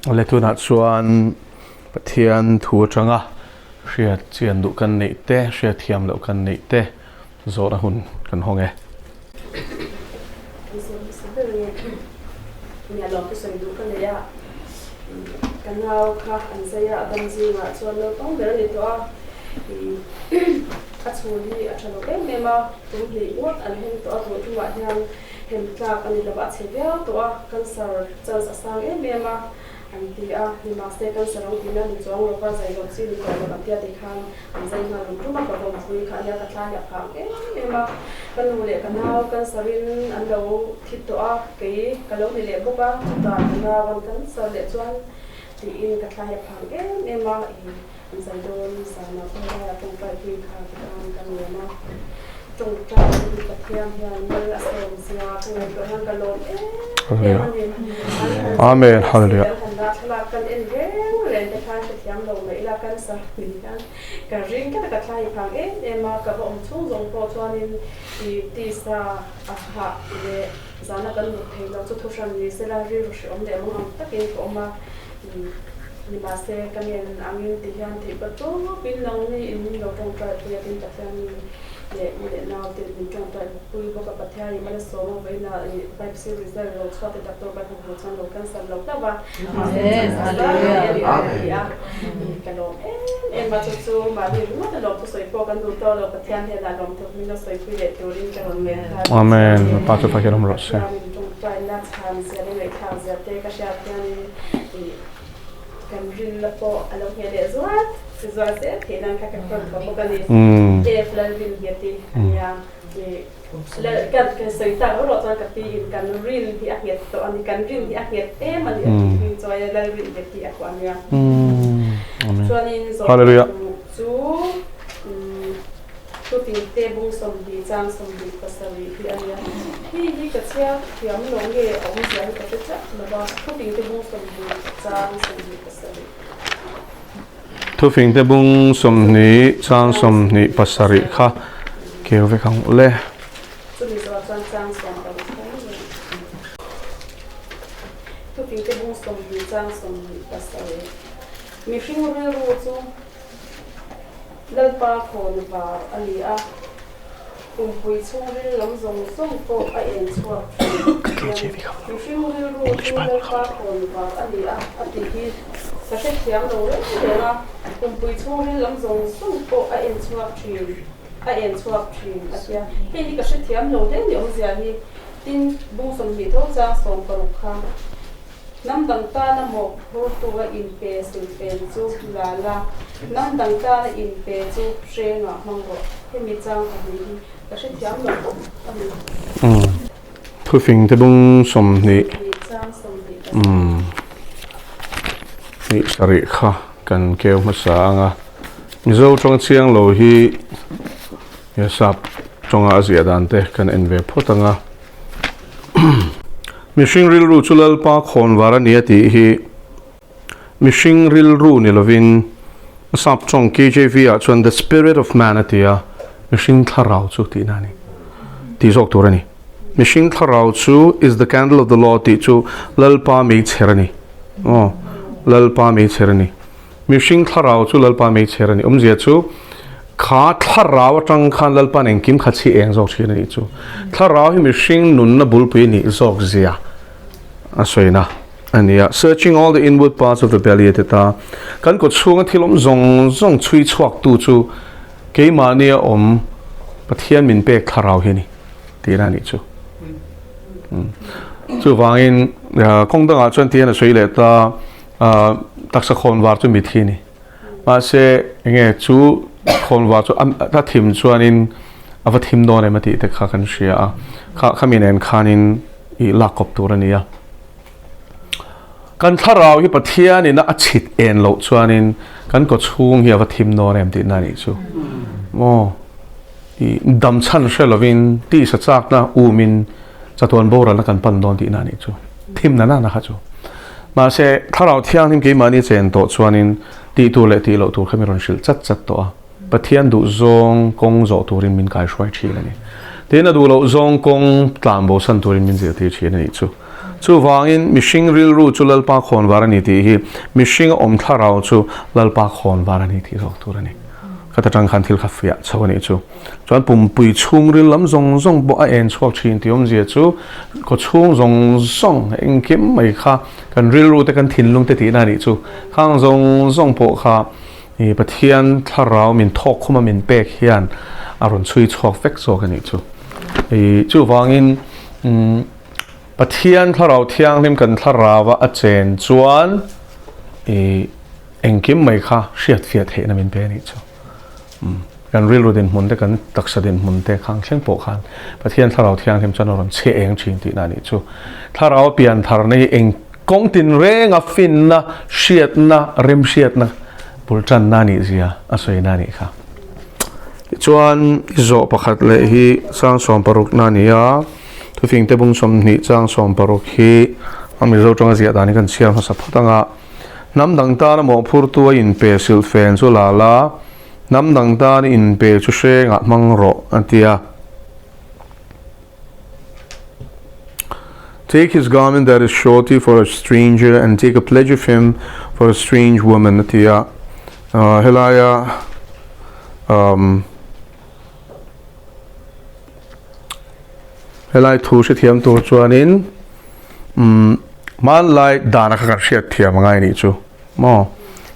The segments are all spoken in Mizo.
Le tunah chuan Pathian thu atanga hriat chian duh kan neih te, hriat thiam loh kan neih te zawhna hun kan hawng e. Ka nau kha an zai a, a dam zingah chuan naupang ber a ni tawh a, a chhun hi a tha lo em em a, tum hnih ngawt an hem tawh a, tun tumah hian hem tlak a ni lo a, a chhe viau tawh a, cancer chance a sang em em a an ti a, nimahse cancer ang tihna ni chuang lo va, zai loh chi ni tawh lo an tia tikhan An zai nghal rum rum a, ka vawmpui kha ania ka tlai a phang em em a, ka nu leh ka nau cancer in an lo thi tawh a, kei ka lo ni leh bawk a, chutah ka nau an cancer leh chuan tiin ka tlai a phang em em a, ih an zai dawn zana pawh helaiah tawngtai pui kha ti khan ka nuam a, tawngtai hi Pathian hian mal a sawm zia ka ngaihtuah hian ka lawm em em a ni, an han Amen Hallelujah. an han dah thlalak kan en reng reng te khan hrethiam lo mai ila cancer Ka ring tlat a, ka thla hi phang em em a, ka va awm chhung zawng pawh chuanin i tisa a hah leh zana kan mut thei lo chu thu hran ni sela rilru hreawm leh mawng ang takin ka awm a, nimahse ka ngen angin ti hian theih pa tawpin nangni in min lo tawngtai pui a tin Pathian mi leh u leh nau te min tawngtai pui bawk a, Pathian in mala sawm a vawiin ah i biopsy result lo chhuak te doctor ka hmu chuan lo cancel lo hlauh a, mahse a ni a. Ka lawm em em a, chu chu mahni ringawt a lawm thusawi pawh kan duh tawh lo, Pathian hnenah lawm thawk min lo sawipui leh turin ka rawn ngen nghal che. Amen, Pa chu Pathian awm rawh se. Pathian in tawngtaina chhan zia leh ngaihthlak zia te ka hriat hianin ih kan rinna pawh a lo ngheh leh zual zual zel theih nan kha ka rawn thaw bawk a ni. F Lalrinngeti a nia. Ka sawi tak rawh chuan ka pi in kan rin hi a nghet tawh a ni, kan rin hi a nghet em a ni a tih hming chuan lal rin nghet hi a kuah a nia. Chuanin zawhna duh chu Thutin te bung 20 chang 27 hi a nia. Hei hi ka chhiar thiam lo nge a awmzia hi ka hre chiah lo va, Thutin te bung 20 chang 27. Thufingte bung 20 chang 27 kha keu vek ang ule. Chumi zawh chuan chang 60 thleng reng. Thufingte bung 20 chang 27. Mihring rilru chu Lalpa khawn var a ni a, Pumpui chhungril lam zawng zawng pawh a en chhuak thin. Mihring rilru chu Lalpa khawn var a ni a, a tih hi ka hrethiam lo reng reng a. Pumpui chhungril lam zawng zawng pawh a en chhuak thin, a en chhuak thin a tia. Hei hi ka hrethiam lo hle ni awmzia hi. Tin, bung 20 tho chang 60 kha. Hnam dang tana mawhphurtu a inpe silfen chu la la, hnam dang tana inpe chu hrengah hmang rawh. Hemi chang pahnih hi ka hrethiam lo khawp a ni. Thufing te bung 20 hnih sarih kha kan keu hmasa ang a, Mizo tawng chiang lo hi sap tawnga a ziah dan te kan en ve phawt ang a. Mihring rilru chu Lalpa khawnvar a ni a tih hi mihring rilru ni lovin sap tawng KJV ah chuan the spirit of man a ti a, mihring thlarau chu tihna a ni tih zawk tur a ni. Mihring thlarau chu is the candle of the Lord tih chu Lalpa meichher a ni. Aw, Lalpa meichher a ni. Mihring thlarau chu Lalpa meichher a ni. Awmzia chu kha thlarau atang khan Lalpa'n engkim kha chhi eng zawk thin a nih chu. Thlarau hi mihring nunna bulpui nih zawk zia a sawina a ni a. Searching all the inward parts of the belly a ti ta. Kan kawt chhunga thil awm zawng zawng chhui chhuaktu chu keimahnia awm Pathian min pek thlarau hi a ni tihna a nih chu. Chuvangin kawng dangah chuan tihian a sawi leh ta. Taksa khawnvar chu mithi a ni. Mahse, enge chu khawnvar chu a thim chuanin a va thim dawn em a tih te kha kan hria a. Kha khami nen khanin i lak kawp tur a ni a. Kan thlarau hi Pathianin a chhit en loh chuanin kan kaw chhung hi a va thim dawn em tihna a nih chu. Maw? I dam chhan hre lovin tisa chakna umin chatuan boralna kan pan dawn tihna a nih chu. Thimna nana kha chu. Mahse, Thlarau Thianghlim keimahni chen tawh chuanin tih tur leh tih loh tur kha mi rawn hrilh chat chat tawh a. Pathian duh zawng kawng zawh turin min kaihruai thin a ni. Tin, a duh loh zawng kawng tlan bosan turin min zirtir thin a nih chu. Chuvangin, mihring rilru chu Lalpa khawnvar a ni tih hi mihringa awm thlarau chu Lalpa khawnvar a ni tih zawk tur a ni. Khat atang khan thil kha fiah chho a nih chu. Chuan pumpui chhungril lam zawng zawng pawh a en chhuak thin tih awmzia chu khaw chhung zawng zawng engkim mai kha kan rilru te kan thinlung te tihna a nih chu. Khang zawng zawng pawh kha i Pathian thlarau min thawk khuma min pek hian a rawn chhui chhuak vek zawk a nih chu. I chuvangin Pathian thlarau thianghlim kan thlarau a a chen chuan i engkim mai kha hriatfiah theihna min pe a nih chu. Kan rilru dinhmun te, kan taksa dinhmun te khang thleng pawh khan Pathian Thlarau Thianghlim chuan a rawn chhe eng thin tihna a nih chu. Thlarau a pian tharna hi eng kawng tinrenga finna, hriatna, remhriatna bul tanna a nih zia a sawina a nih kha. Tichuan, i zawh pakhat leh hi chang 60 na a ni a, Thufingte bung 20 chang 60 hi a Mizo tanga ziah dan hi kan chhiar hmasa phawt ang a. Hnam dang tana mawhphurtu a inpe silhfen chu la la, hnam dang tan i inpe chu hrengah hmang rawh, a ti a. Take his garment that is shorty for a stranger and take a pledge of him for a strange woman, a ti a. Helaia um, helai thu hrethiam tur chuanin um, hmanlai dana kha kan hriat thiam a ngai nih chu. Maw?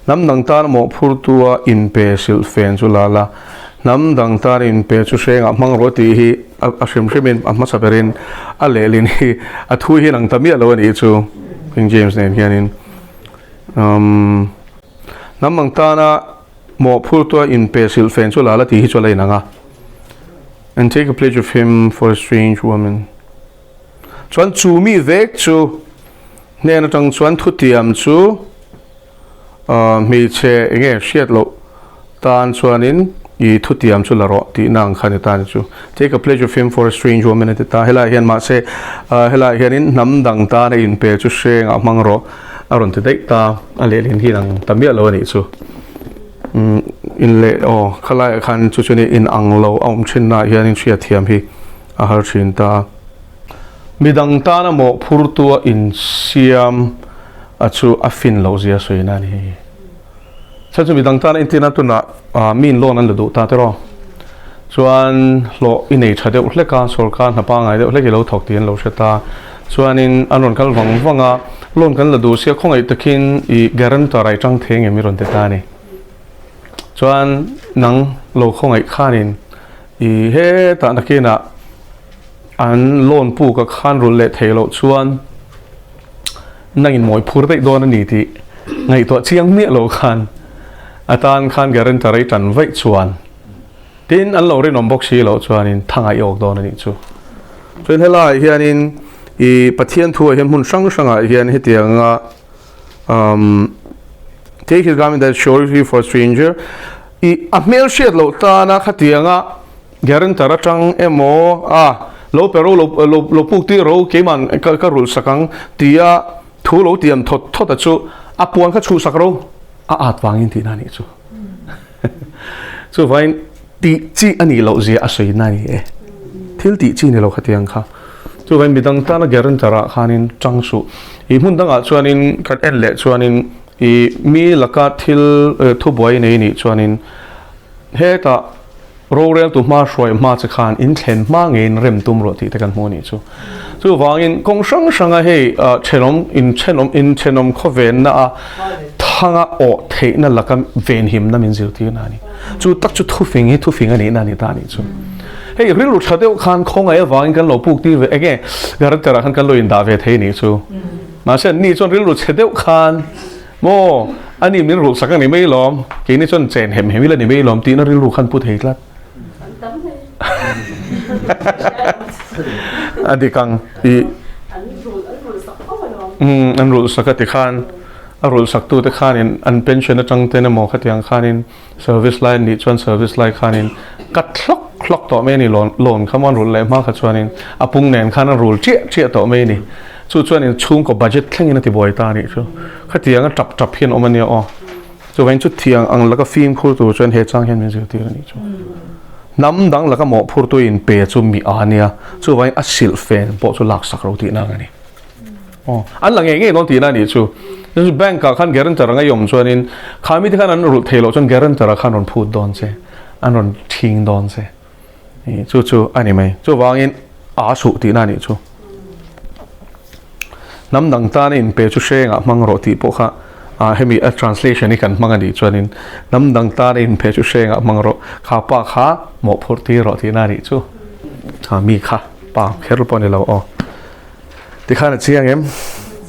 Hnam dang tan mawhphurtua inpe silhfen chu la la, hnam dang tan inpe chu hrengah hmang rawh tih hi a hrim hrimin a hmasa berin a lehlin hi a thu hi lang ta miah lo a nih chu King James nen hianin. Um, hnam dang tana mawhphurtua inpe silhfen chu la la tih hi chu a la inang a. And take a pledge of him for a strange woman. Chuan chu mi vek chu Hnen atang chuan thutiam chu hmeichhe enge hriat loh tan chuanin i thutiam chu la rawh tihna ang kha ni ta ni chu. Take a pledge of him for a strange woman a ti ta. Helaiah hian mahse helaiah hianin hnam dang tana inpe chu hrengah hmang rawh a rawn ti daih ta. A lehlin hi ang ta miah lo a nih chu. In leh aw khalaiah khan chu chu ni in ang lo a awm thinnaah hianin hriatthiam hi a har thin ta. Midang tana mawhphurtua insiam a chu a fin loh zia sawi na a ni hei. Chhan chu midang tana intina tunah mi in loan an la duh ta tiraw. Chuan hlawh i nei tha deuh hlek a, sawrkar hna pangngai deuh hlek i lo thawk tih an lo hre ta. Chuanin an rawn kal vang vang a, loan kan la duh sia khawngaih takin i guarantor a i tang thei engem i rawn ti ta a ni. Chuan nang lo khawngaih khanin i hetah nakinah An loan puk a khan rulh leh theih loh chuan nangin mawi phur daih dawn a ni tih ngaihtuah chiang miah lo khan a tan khan guarantor a i tan vaih chuan tin an lo rinawm bawk si loh chuanin thanga i awk dawn a nih chu. Chuan helaiah hianin i Pathian thuah hian hmun hrang hrangah hian hetianga um take his garment that surety for stranger i a hmel hriat loh tana khatianga Guarantor atang emaw a lo pe ro lo lo lo puk tir ro keiman ka ka rulh sak ang tia thu lo tiam thawt thawt a chu a puan kha chhuh sak ro a at vangin tihna a nih chu. Chuvain tih chi a nih loh zia a sawi na a ni e. Thil tih chi ni lo khatiang kha. Chuvain midang tana guarantor ah khanin tang suh. I hmun dangah chuanin kan en leh chuanin i mi laka thil thubuai nei nih chuanin hetah Roreltu hma hruai hma che khan in thlen hma ngeiin rem tum rawh tih te kan hmu a nih chu. Chuvangin kawng hrang hranga hei thenawm in thenawm in thenawm khawvenna a thanga awh theihna laka venhimna min zirtirna a ni. Chu tak chu thufing hi thufing a nihna a ni ta a nih chu. Hei rilru tha deuh khan khawngaih avangin kan lo puk tir ve enge guarantor ah khan kan lo indah ve thei a nih chu. Mahse anni chuan rilru chhe deuh khan Maw, ani min rulh sak a ni mai lawm, keini chuan chen hem hem ila ni mai lawm tihna rilru khan pu thei tlat. An tam mai. A dik ang i. An rulh an rulh sak fo alawm. Umm an rulh sak a ti khan a rulh sak tu te khanin an pension atang ten emaw khatiang khanin service lai an nih chuan service lai khanin cut hlawk hlawk tawh mai a ni loan loan kha maw an rulh leh hma kha chuanin a pung nen khan an rul chiah chiah tawh mai a ni. Chu chuan in chhungkaw budget thlengin a ti buai ta a nih chu. Khatianga tap tap hian awm a nia aw. Chuvangin chutiang ang laka fimkhur tur chuan he chang hian min zirtir a nih chu. Hnam dang laka mawhphurtu in pe chu mi a nia, chuvangin a silhfen pawh chu laksak ro tihna ang a ni. Aw, an la ngei ngei dawn tihna a nih chu. Chu bank ah khan guarantor anga i awm chuanin kha mite khan an rulh thei loh chuan guarantor ah khan rawn phut dawn che, an rawn thing dawn che. Chu chu a ni mai. Chuvangin aa suh tihna a nih chu. Hnam dang tana inpe chu hrengah hmang rawh tih pawh kha ah hemi a translation hi kan hmang a nih chuanin hnam dang tana inpe chu hrengah hmang rawh, kha pa kha mawhphurh tir rawh tihna a nih chu. Kha mi kha pa kher pawh a ni lo aw. Tikhan a chiang em?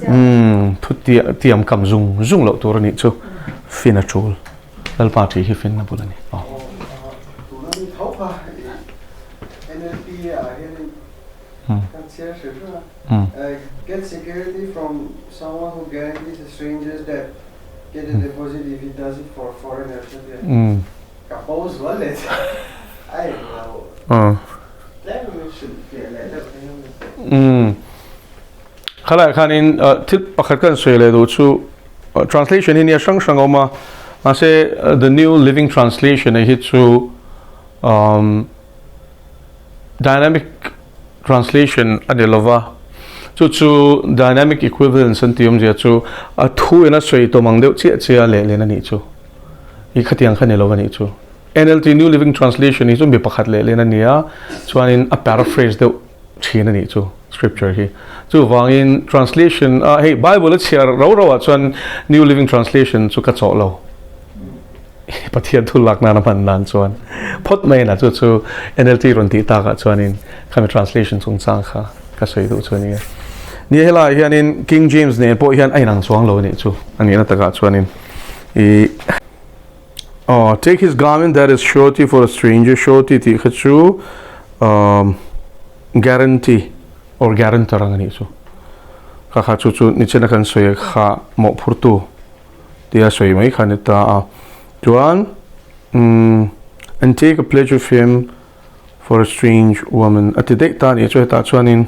Umm thu tiam kam zung zung loh tur a nih chu fin a tul. Lalpa tih hi finna bul a ni. Aw. Tuna mi tho kha NLP ah hianin kan chhiar hrim hrim a. Get security from someone who guarantees a stranger's debt, get a deposit if he does it for foreigners a tia. Ka bo zual leh che a eng lo. Tlem in hrilh fiah leh deuh thei ang. Khalaiah khanin thil pakhat ka sawi leh duh chu translation hi nia hrang hrang a awm a, mahse The New Living Translation hi chu dynamic translation a ni lova, chu chu dynamic equivalence an tih awmzia chu a thu in a sawi tawm ang deuh chiah chiah a lehlen a nih chu. I khatiang kha ni lo a nih chu. NLT New Living Translation hi chu mi pakhat lehlen a ni a, chuanin a paraphrase deuh thin a nih chu scripture hi. Chuvangin translation a hei Bible a chhiar rau rau ah chuan New Living Translation chu ka chawh lo. Pathian thu lak nan a hman nan chuan phawt mai na chu chu NLT rawn tih tak ah chuanin khami translation chungchang kha ka sawi duh chu a ni a. Ni helai hianin King James nen pawh hian a inang chuang lo a nih chu a nihna takah chuanin i Aw, take his garment that is surety for a stranger, surety tih kha chu um, guarantee or guarantor ang a nih chu. Kha kha chu chu nichina kan sawi kha mawhphurtu tia sawi mai kha ni ta a. Chuan um, and take a pledge of him for a strange woman a ti daih ta a nih chu hetah chuanin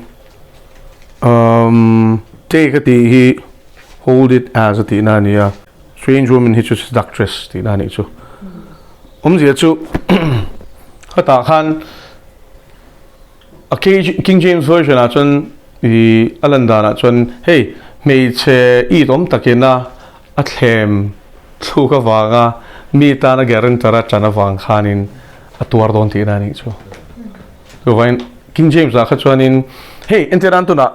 um, take a tih hi hold it as a tihna a ni a. Strange woman hi chu seductress tihna a nih chu. Awmzia chu hetah khan a King James Version ah chuan i a lan danah chuan hei hmeichhe it awm takina a thlem thluk avanga mi tana guarantor a tan avang khanin a tuar dawn tihna a nih chu. Chuvangin King James ah kha chuanin hei entir an tunah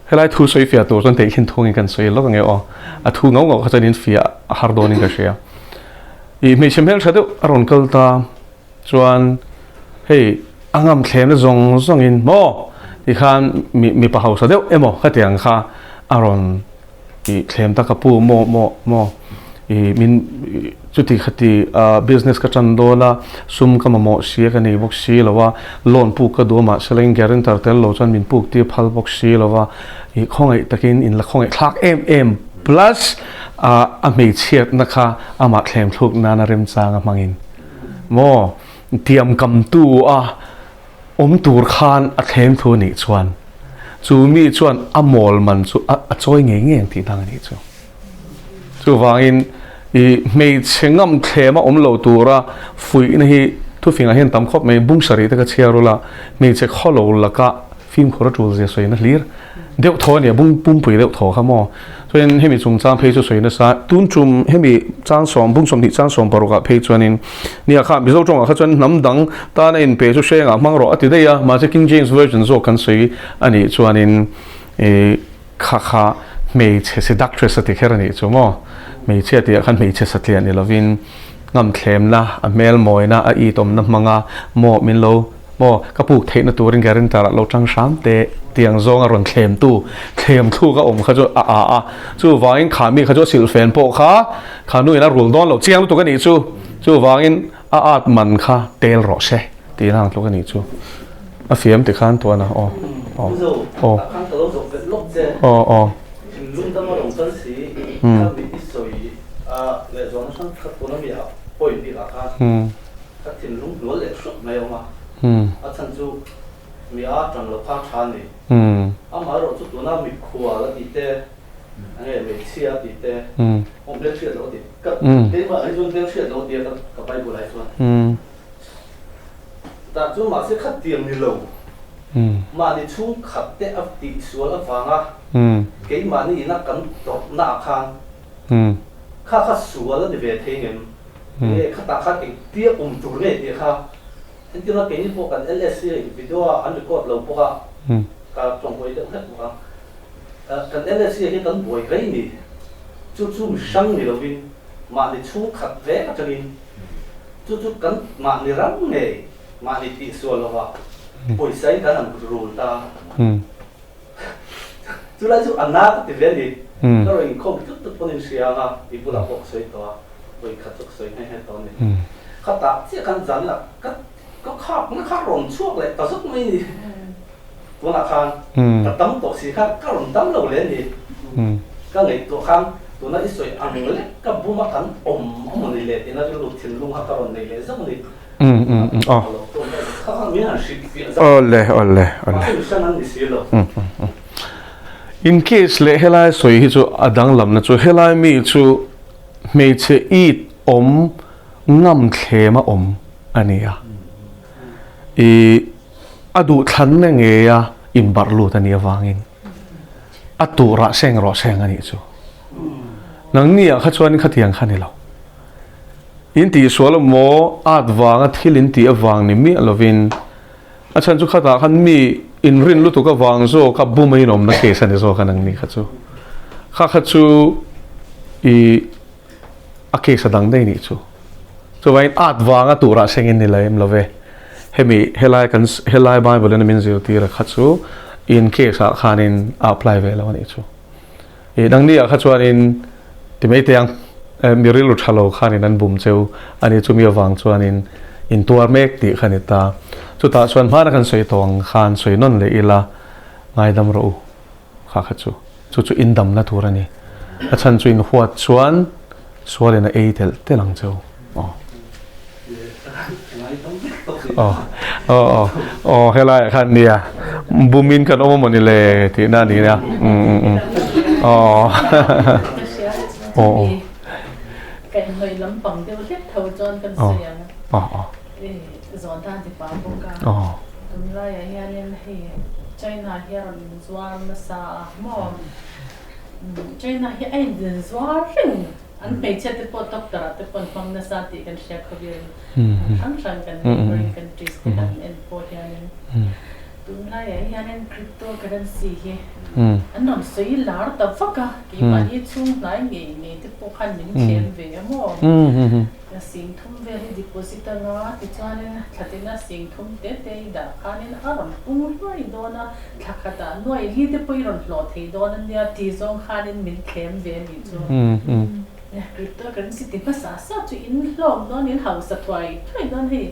Helai thu sawi fiah tur chuan tehkhin thungin kan sawi lawk ange aw. A thu ngau ngau kha chuan in fiah a har dawnin ka hria. I hmeichhe hmeltha deuh a rawn kal ta chuan hei a ngam thlemna zawng zawngin maw tikhan mi mipa hausa deuh emaw khatiang kha a rawn I thlem ta ka pu maw maw maw i min chuti khati business ka tan dawn a sum ka mamawh si a ka nei bawk si lo a loan puk ka duh a mahse lengin guarantor tel lo chuan min puk tir phal bawk si lo a i khawngaih takin in la khawngaih thlak em em plus a hmeichhiatna kha amah thlem thluk nana remchang a hmangin maw tiamkamtu a Awm tur khan a thleng thu a nih chuan chu mi chuan a mawl man chu a chawi ngei ngei ang tih dang a nih chu. Chuvangin i hmeichhe ngam thlem a awm lo tura fuihna hi thufingah hian tam khawp mai bung sarih te ka chhiar ula hmeichhe khawlo laka fimkhur a tul zia sawi na hlir deuh thaw a nia bung pumpui deuh thaw kha maw. Chuanin hemi chungchang phei chu sawi nasa tun tum hemi chang sawm bung sawmhnih chang sawm parukah phei chuanin nia kha Mizo tawngah kha chuan hnam dang tana inpe chu hrengah hmang rawh a ti daih a mahse King James Version zawk kan sawi a nih chuanin ih kha kha hmeichhe seductress a ti kher a nih chu maw hmeichhia tihah khan hmeichhe satliah ni lovin ngamthlemna a hmelmawina a itawmna hmanga maw min lo Maw, ka puk theihna turin guarantor ah lo tang hram teh tiang zawng a rawn thlem tu, thlem thluk a awm kha chu a a a, chuvangin kha mi kha chu a silhfen pawh kha kha nu in a rul dawn lo chiang lutuk a nih chu, chuvangin a at man kha tel rawh se tih na ang tluk a nih chu. A fiam ti khan tuan a, aw aw aw aw aw. Ka thinlung hnual leh hrut mai a awm a, a chhan chu mi a tang lo kha tha a ni. Amaherawh chu tuna mikhual a tih te, enge hmeichhia a tih te, aw hmelhriat lo a tih, ka keimah hi chuan hmelhriat lo a ti a ka Bible ah hi chuan. Tah chuan mahse khatiang ni lo. Mahni chhungkhat te a tihsual avanga keimahni ina kan tawrhna ah khan kha kha sual a ni ve thei ngem? Enge khatah khan engtia awm tur nge tih kha entirna keini pawh kan LSC video a an record lo bawk a, ka tawnghawi deuh hlek bawk a, kan LSC ah hian kan buai rei ni. Chu chu mihrang ni lovin mahni chhungkhat vek atangin chu chu kan mahni ram ngei Mahni tih sual lova pawisa in kan han rul ta. Chulai chu a na ka ti ve a ni. Ka rawn inkhawm tlut tlut pawn in hria ang a, i bulah pawh ka sawi tawh a, vawi khat chu ka sawi nghe nghe tawh a ni. Khatah chiah khan zan ila ka ka khak na kha rawn chhuak leh ta zawk mai ni. Tunah khan ka tam tawh si kha ka rawn dam lo leh a ni. Ka ngaihtuah khan tuna i sawi ang lek ka buma kan awm a maw ni le tina rilru thinlung kha ka rawn nei leh zauh a ni. Awle awle awle. In case leh helai sawi hi chu a danglamna chu helai mi chu hmeichhe it awm ngam thlem a awm a ni a. I a duhthlanna ngeia inbarh lut a nih avangin a turah seng rawh seng a nih chu. Nangni ah kha chuan khatiang kha ni lo. In tihsual maw at vanga thil in tih avang ni miah lovin a chhan chu khatah khan mi inrin lutuk avang zawk a bum a inawmna case a ni zawk a nangni kha chu. Kha kha chu i a case a dang daih nih chu. Chuvangin at vanga turah sengin ni lem lo ve. Hemi helai kan helai Bible in a min zirtir a kha chu in case ah khanin a apply ve lo a nih chu. I nangni ah kha chuanin ti mai teh ang, mi rilru tha lo khanin an bum cheu a ni, chumi avang chuanin in tuar mek tih kha ni ta. Chutah chuan hmana kan sawi tawh ang khan sawi nawn leh ila ngaidam rawh u kha kha chu, chu chu in damna tur a ni. A chhan chu in huat chuan sualin a ei telh telh ang cheu. Aw. Aw aw aw aw helai ah khan nia bumin kan awm amaw ni le tih na ani nia um um um aw aw aw Kan hawi lampang deuh hlek tho chuan kan sawi ang aw aw zawn dan ti pah bawk a aw tunlaiah hianin hei China hi a rawn zuar nasa a maw China hi a inzuar reng. An hmeichhia te pawh doctor ah te pawh an hmang nasa tih kan hria khawvel hrang hrang kan neighboring countries te kan en pawh hianin tunlaiah hianin crypto currency hi an rawn sawi lar ta vak a, keimahni chhung hnai ngei ngei te pawh khan min thlem ve a maw? Sing thum vel hi deposit anga tichuanin thla tina sing thum te te i dah khanin a rawn pung hluai dawn a, thla khatah nuai li te pawh i rawn hlawh thei dawn a nia ti zawng khanin min thlem ve a nih chu. Cryptocurrency ti hmasa sa chu in hlawk dawn in hausa thuai thuai dawn hei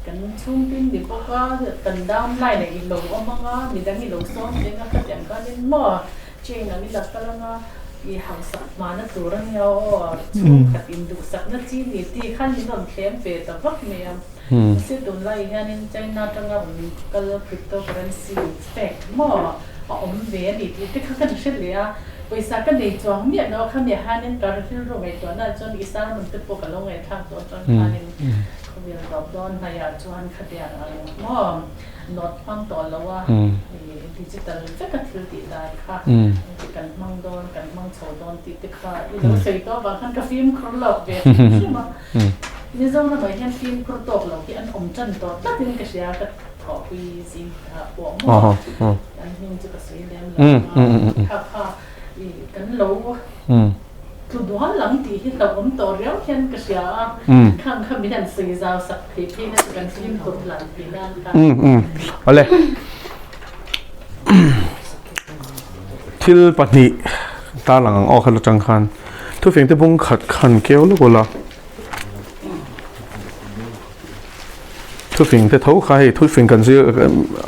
kan chhungtin ni bawk a kan downline ah i lo awm anga midang i lo sawm ve anga khatiang khanin maw chain ang i la kal anga i hausak hmana tur a nia aw chhungkhat induhsakna chi ni tih khan min rawn thlem ve ta vak mai a. Mahse tunlai hianin China atanga rawn kal cryptocurrency fake maw a awm ve a ni tih te kha kan hre leh a, pawisa ka nei chuang miah lo a, khami ah hianin ka rilru ngaihtuahna ah chuan i sermon te pawh ka lo ngaihthlak tawh chuan khanin khawvel dawp dawn hnaiah chuan khatiang ang maw note hmang tawh lo a digital veka thil tih dan kha kan hmang dawn kan hmang chho dawn tih te kha i lo sawi tawh avang khan ka fimkhur lawk ve hrim hrim a. Mizoramah hian fimkhur tawk lo hi an awm tan tawh tlatin ka hria, ka thawhpui zing pawh maw an hming chu ka sawi lem lo a, kha kha i kan lo tlu dual ang tih hi hlauhawm tawh riau hian ka hria a, khang kha min han sawi zau sak thei phei na chu kan fimkhur hlan thei nan kha. Awle thil pahnih tarlang ang aw kha atang khan thufing te bung khat khan keu lawk ula. Thufing te tho kha hei thufing kan zir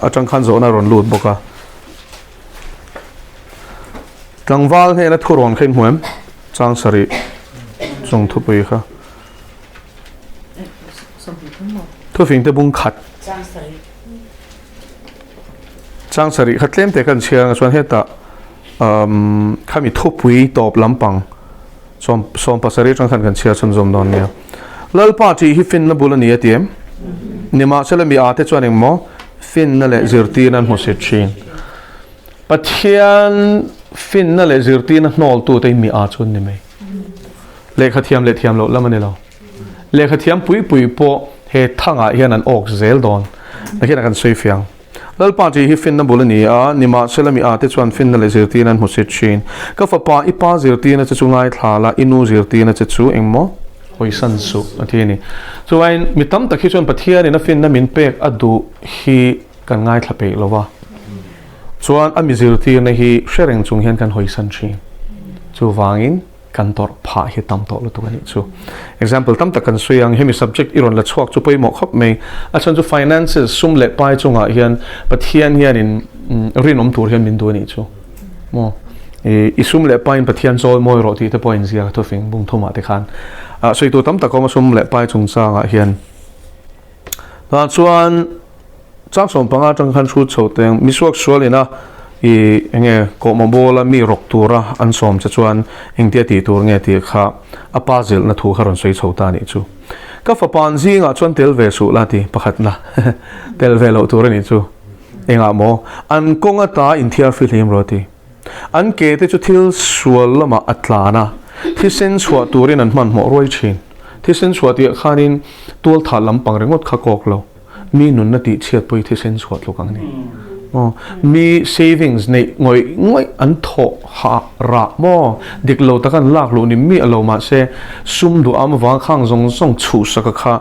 atang khan zawhna a rawn lut bawk a. Tlangval hnena thu rawn kha in hmu em? Chang sarih chung thupui kha. Thufing te bung khat. Chang sarih kha tlem te kan chhiar ang chuan hetah um khami thupui tawp lampang Sawm sawm pasarih atang khan kan chhiar chhunzawm dawn nia. Lalpa tih hi finna bul a ni a ti em? Nimahsela mi ate chuan engmaw? Finna leh zirtirna an hmusit thin. Pathian finna leh zirtirna hnawltute hi mi â chu an ni mai. Lehkha thiam leh thiam loh lam a ni lo. Lehkha thiam pui pui pawh he thangah hian an awk zel dawn. Nakinah kan sawi fiang. Lalpa tih hi finna bul a ni a, nimahsela mi âte chuan finna leh zirtirna an hmusit thin. Ka fapa, i pa zirtirna che chu ngaithla la, i nu zirtirna che chu engmaw? Hawisan suh, a ti a ni. Chuvain, mi tam tak hi chuan Pathianin a finna min pek a duh hi kan ngaithla peih lo va. Chuan a mi zirtirna hi hre reng chung hian kan hawisan thin. Chuvangin kan tawrh phah hi tam tawh lutuk a nih chu. Example tam tak kan sawi ang, hemi subject i rawn la chhuak chu pawimawh khawp mai. A chhan chu finances, sum leh pai chungah hian Pathian hianin rinawm tur hian min duh a nih chu. Maw? I sum leh paiin Pathian chawl mawi rawh tih te pawh a inziak a thufing bung thumah te khan. Sawi tur tam tak a awm a sum leh pai chungchangah hian. Tah chuan chang 15 atang khan hrut chho teng misuak sual ina i enge kawhmawh bawla mi rawk tura an sawm che chuan engtia tih tur nge tih kha a pa zilhna thu kha rawn sawi chho ta nih chu. Ka fapa an zingah chuan tel ve suh la ti pakhatna tel ve loh tur a nih chu. Engah maw an kawng ata inthiar fihlim rawh ti. An ke te chu thil sual lamah a tlan a, thisen chhuah turin an hmanhmawh ruai thin. Thisen chhuah tihah khanin tualthah lampang ringawt kha kawk lo, mi nunna tih chhiat pawh hi thisen chhuah tluk ang a ni. Aw, mi savings neih ngawih ngawih an thawh hah rah maw? Dik lo taka an lak luh ni miah lo mahse sum duh am avang khang zawng zawng chhuhsaka kha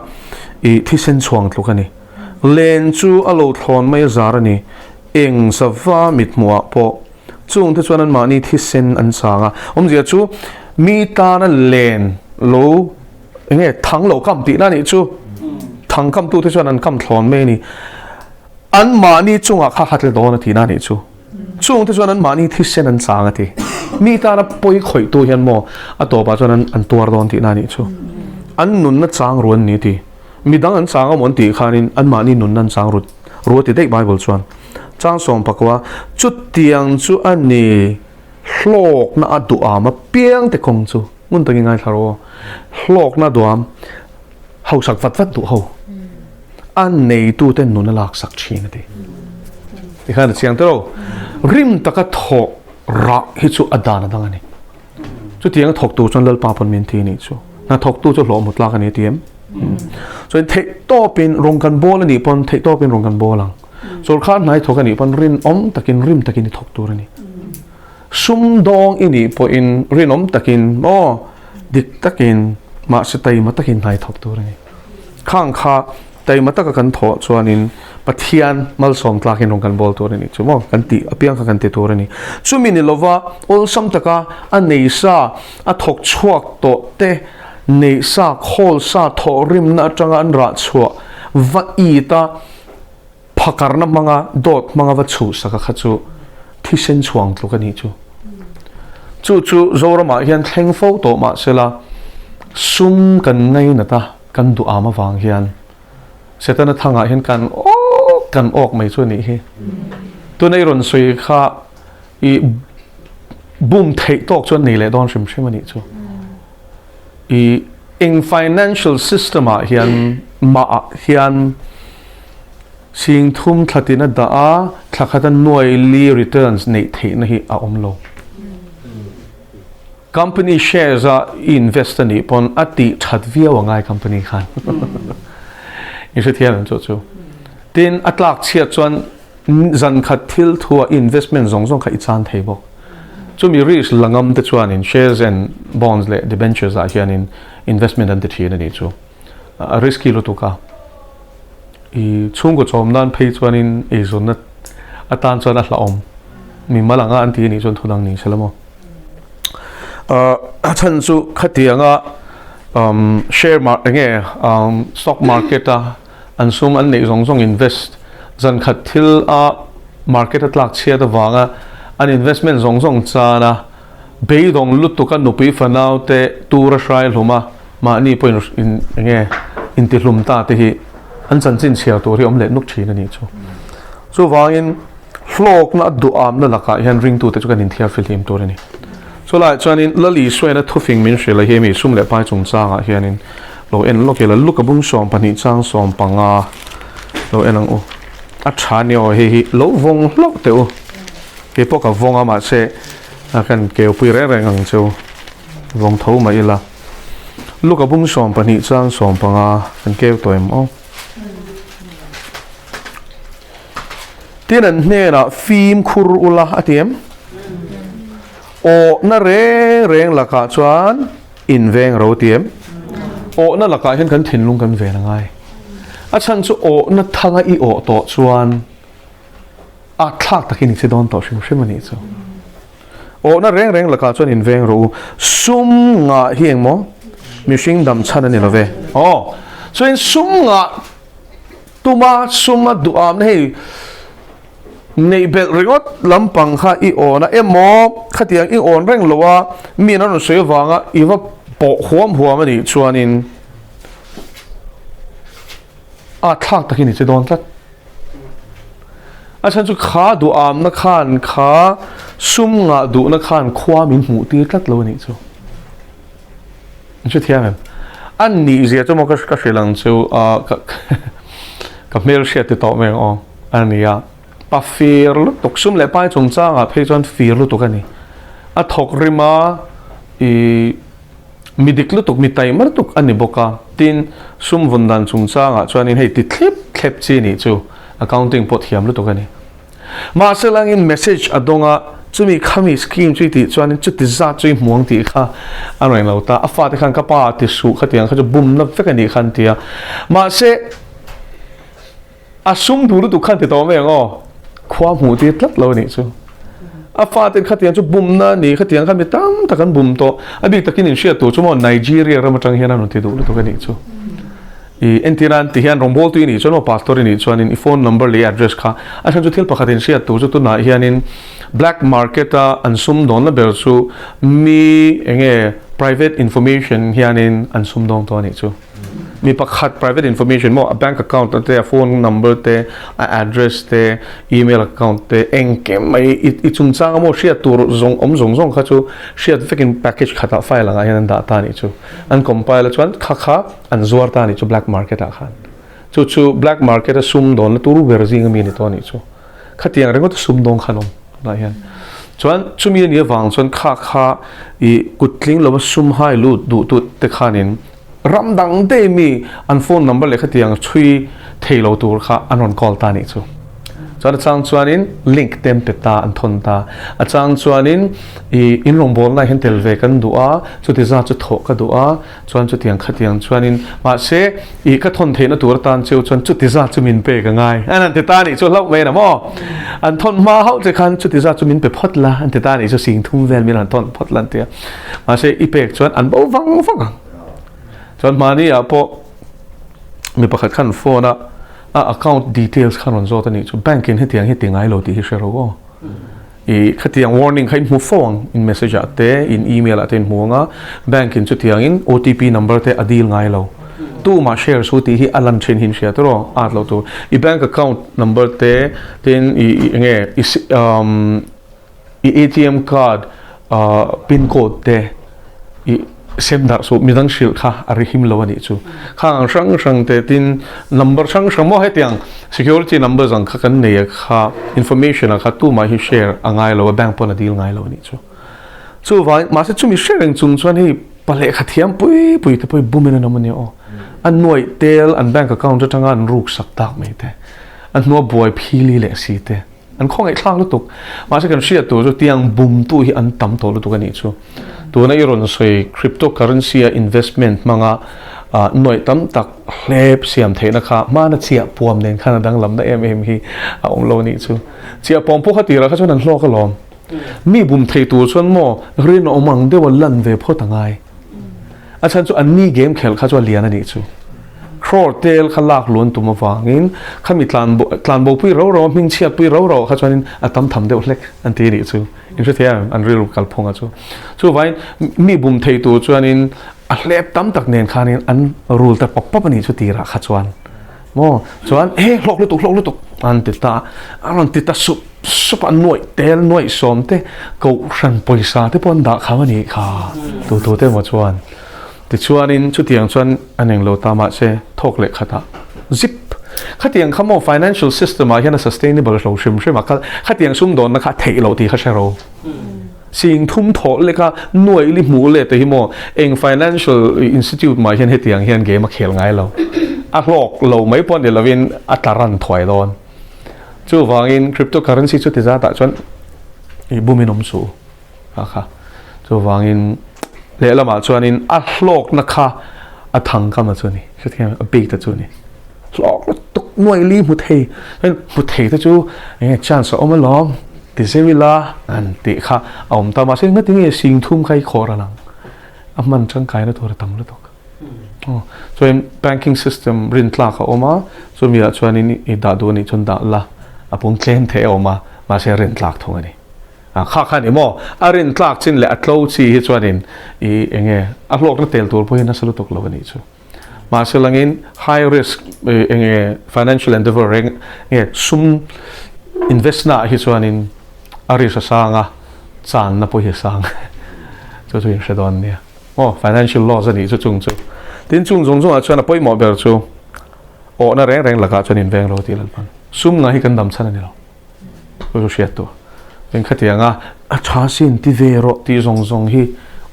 i thisen chhuang tluk a ni. Len chu a lo thlawn mai a zar a ni. Eng sava mithmuhah pawh chungte chuan anmahni thisen an chang a, awmzia chu mi tana len lo enge thang lo kam tihna nih chu thang kamtute chuan an kam thlawn mai a ni. Anmahni chungah kha kha tle dawn a tihna nih chu chungte chuan anmahni thisen an chang a ti. Mi tana pawi khawihtu hian maw a tawpah chuan an tuar dawn tihna nih chu an nunna chang ru an ni ti. Midang an chang awm an tih khanin anmahni nunna an chang rut ruat ti daih Bible chuan. Chang 19, Chutiang chu a ni hlawkna a duham apiang te kawng chu ngun takin ngaithla rawh aw. Hlawkna duham hausak vat vat duh ho a neitute nun a laksak thin a ti. Tikhan a chiang tero. Rim taka thawh rah hi chu a dan a dang a ni. Chutiang a thawktu chuan Lalpa pawn min ti a nih chu. Hna thawktu chu hlawh hmu tlak a ni a ti em? Chuan theih tawpin rawng kan bawl a nih pawn theih tawpin rawng kan bawl ang. Sawrkar hnai thawk a nih pawn rinawm takin rim takin i thawk tur a ni. Sumdawng i nih pawhin rinawm takin maw dik takin mahse taima takin hnai thawk tur a ni. Khang kha taima taka kan thawh chuanin Pathian malsawm tlakin rawng kan bawl tur a nih chu maw kan tih apiang kha kan ti tur a ni. Chumi ni lova awlsam taka a nei sa a thawk chhuak tawh te Neih sa, khawl sa, thawhrimna atanga an rah chhuah va it a, phakarna hmanga dawt hmanga va chhuhsak a kha chu thisen chhuang tluk a nih chu. Chu chu Zoramah hian thleng fo tawh mah sela sum kan ngainat a, kan duh am avang hian Setana thangah hian kan awk kan awk mai chu a nih hi. Tuna i rawn sawi kha i bum theih tawk chuan nei leh dawn hrim hrim a nih chu. I eng financial system ah hian mah ah hian sing thum thla tin a dah a, thla khat a nuai li returns neih theihna hi a awm lo. Company shares a i invest a nih pawn a tih that viau a ngai company khan. I hrethiam em chu chu. Tin a tlak chhiat chuan Zan khat thil thu ah investment zawng zawng kha i chan thei bawk. Chumi risk la ngam te chuanin shares and bonds leh debentures ah hianin investment an ti thin a nih chu. A risky lutuk a. I chhungkaw chawm nan phei chuanin eizawnna atan chuan a hlauhawm. Mi mal anga an ti a nih chuan thu dang ni se la maw. A chhan chu khatianga share enge stock market a An sum an neih zawng zawng invest zan khat thil a market a tlak chhiat avanga an investment zawng zawng chan a beidawng lutuk a nupui fanau te tur a hrai hlum a mahni pawh in enge intihlum ta te hi an chanchin chhiar tur hi awm leh nuk thin a nih chu. Chuvangin hlawkna a duhamna lakah hian ringtute chu kan inthiar fihlim tur a ni. Chulaiah chuanin Lal Isuaina thufing min hrilh a hi mi sum leh pai chungchangah hianin lo en lawk ila Luka bung 12 chang 15 lo en ang u. A tha ni aw hei hi lo vawng hlauh teh u. Kei pawh ka vawng a mahse a kan keupui reng reng ang cheu vawng tho mah ila. Luka bung 12 chuan 15 kan keu tawh em aw. Tin an hnenah fimkhur ula a ti em? Awhna reng reng lakah chuan inveng ro ti em? Awhna lakah hian kan thinlung kan ven a ngai. A chhan chu awhna thanga i awh tawh chuan a thlak takin i che dawn tawh hrim hrim a nih chu. Awhna reng reng lakah chuan inveng rawh u. Sum ngah hi engmaw? Mihring dam chhan a ni lo ve. Aw, chuan sum ngah tuma sum a duham na hei neih belh ringawt lampang kha i awn a emaw khatiang i awn reng lo a mi an rawn sawi avanga i va pawh huam huam a nih chuanin a thlak takin i che dawn tlat. A chhan chu kha duhamna khan kha sum ngah duhna khan khua min hmuh tir tlat lo a nih chu. An hre thiam em? An nih zia chu maw ka ka hrilh ang chu ah ka ka hmel hriat ti tawh mai ang aw a ni a. Pa fir lutuk sum leh pai chungchangah phei chuan fir lutuk a ni. A thawk rim a ih Mi dik lutuk, mi taima lutuk a ni bawk a. Tin, sum vun dan chungchangah chuanin hei ti thlep thlep chi nih chu accounting pawh thiam lutuk a ni. Mahse langin message a dawng a, chumi khami scheme chu i tih chuanin chuti zat chu i hmu ang tih kha a rawn lo ta. A fate khan ka pa ti suh khatiang kha chu bumna vek a nih kha an ti a. Mahse. A sum duh lutuk khan ti tawh mai ang aw. Khua hmuh tir tlat lo a nih chu. A faten khatiang chu bumna a ni, khatiang khan mi tam tak an bum tawh. A bik takin in hriat tur chu maw Nigeria ram atang hian a rawn ti duh lutuk a nih chu. I entir a ti hian rawngbawltu i nih chuan maw pastor i nih chuanin i phone number leh i address kha a chhan chu thil pakhat in hriat tur chu tunah hianin black market a an sumdawnna ber chu mi enge private information hianin an sumdawng tawh a nih chu. Mi pakhat private information maw a bank account te a phone number te a address te email account te engkim mai i chungchang a maw hriat tur zawng awm zawng zawng kha chu hriat vekin package khatah file angah hian an dah ta anih chu an compile a chuan kha kha an zuar ta anih chu black market ah khan chu chu black market a sum dawnna tur ber zing ami a ni tawh anih chu khatiang ringawt a sum dawng khan awm tunah hian chuan chumi anih avang chuan kha kha i kut tling lova sum hai lut duh tut te khanin Ram dang daih mi an phone number leh khatiang chhui thei lo tur kha an rawn call ta nih chu. Chuan a chang chuanin link te an pe ta, an thawn ta. A chang chuanin i in rawngbawlna ah hian tel ve kan duh a, chuti zat chu thawh ka duh a, chuan chutiang khatiang chuanin mahse i ka thawn theihna tur atan cheu chuan chuti zat chu min pek a ngai. An han ti ta nih chu hlauh mai na maw? An thawn hma hauh che khan chuti zat chu min pe phawt la an ti ta nih chu sing thum vel min han thawn phawt la an ti a. Mahse i pek chuan an bo vang vang ang. Chuan hmani ah pawh mi pakhat khan phone a a account details khan rawn zawt a nih chu bank in hetiang hi ti ngai lo tih hi hre ro aw. I khatiang warning kha in hmu fo ang in message ah te in email ah te in hmu ang a bank in chutiang in OTP number te a deal ngai lo. Tumah share su tih hi a lan thin hi in hria tawh aw at lo tur. I bank account number te tin i enge i um I ATM card pin code te i sem darh suh midang hrilh kha a ri him lo a nih chu. Khang ang hrang hrang te tin number hrang hrang maw hetiang security numbers ang kha kan nei a kha information ah kha tumah hi share a ngai lo a bank pawn a deal ngai lo a nih chu. Chuvangin mahse chumi hre reng chung chuan hei pa lehkha thiam pui pui te pawh hi bum in an awm a nia aw. A nuaih tel an bank account atanga an ruk sak tak mai te a hnua buai phili leh si te. An khawngaih thlak lutuk. Mahse kan hriat tur chu tiang bumtu hi an tam tawh lutuk a nih chu. Tuna i rawn sawi crypto currency a investment hmanga nuaih tam tak hlep siam theihna kha hmana chiah puam nen khan a danglamna em em hi a awm lo a nih chu. Chiah puam pawh kha tirah kha chuan an hlawk alawm. Mi bum thei tur chuan maw rinawm ang deuha lan ve phawt a ngai. A chhan chu anni game khelh kha chu a lian a nih chu. Crore tel kha lak luan tum avangin khami tlanbo pui ro ro a hming chhiat pui ro ro kha chuanin a tam tham deuh hlek an ti a nih chu. In hre thei em an rilru kalphung a chu. Chuvangin mi bum thei tur chuanin a hlep tam tak nen khanin an rul ta pawp pawp a nih chu tirah kha chuan. Maw chuan he hlawk lutuk hlawk lutuk an ti ta a rawn ti ta sup sup a nuaih tel nuaih sawm te kohhran pawisa te pawh an dah kham a nih kha tu tu te emaw chuan tichuanin chutiang chuan an englo ta mahse thawk leh khatah zip. Khatiang kha maw financial system ah hian a sustainable hlo hrim hrim a, khatiang sumdawnna kha a theih loh tih kha hre ro. Sing thum thawh lek a nuaih li hmuh leh te hi maw eng financial institute mah hian hetiang hian game a khel ngai lo. A hlawk lo mai pawh ni lovin a tla ran thuai dawn. Chuvangin cryptocurrency chu ti zatah chuan i bumin awm suh kha kha. Chuvangin lehlamah chuanin a hlawkna kha a thang kam a chu ni. Hrethiam a bik ta chu ni. Hlawk lutuk nuaih li hmu thei hmu thei te chu enge chance a awm alawm ti zeu ila an tih kha a awm ta mahse engati nge sing thum kha i khawr a lang a hman tangkaina tur a tam lutuk chuan banking system rin tlak a awm a chumi ah chuanin i dah duh anih chuan dah la a pung tlem thei a awm a mahse rin tlak thung a ni kha kha ni maw a rin tlak chin leh a tlo chi hi chuanin i enge a hlawkna tel tur pawh hi nasa lutuk lo a nih chu. Mahse langin high risk enge financial endeavour reng nge sum invest na ah hi chuanin a risk a sang a, channa pawh hi a sang chu chu in hre dawn nia. Aw financial loss a nih chu chung chu. Tin chung zawng zawngah chuan a pawimawh ber chu awhna reng reng lakah chuan inveng ro tih lalpan. Sum ngah hi kan dam chhan a ni lo. Chu chu hriat tur. Eng khatianga a tha sin ti ve rawh tih zawng zawng hi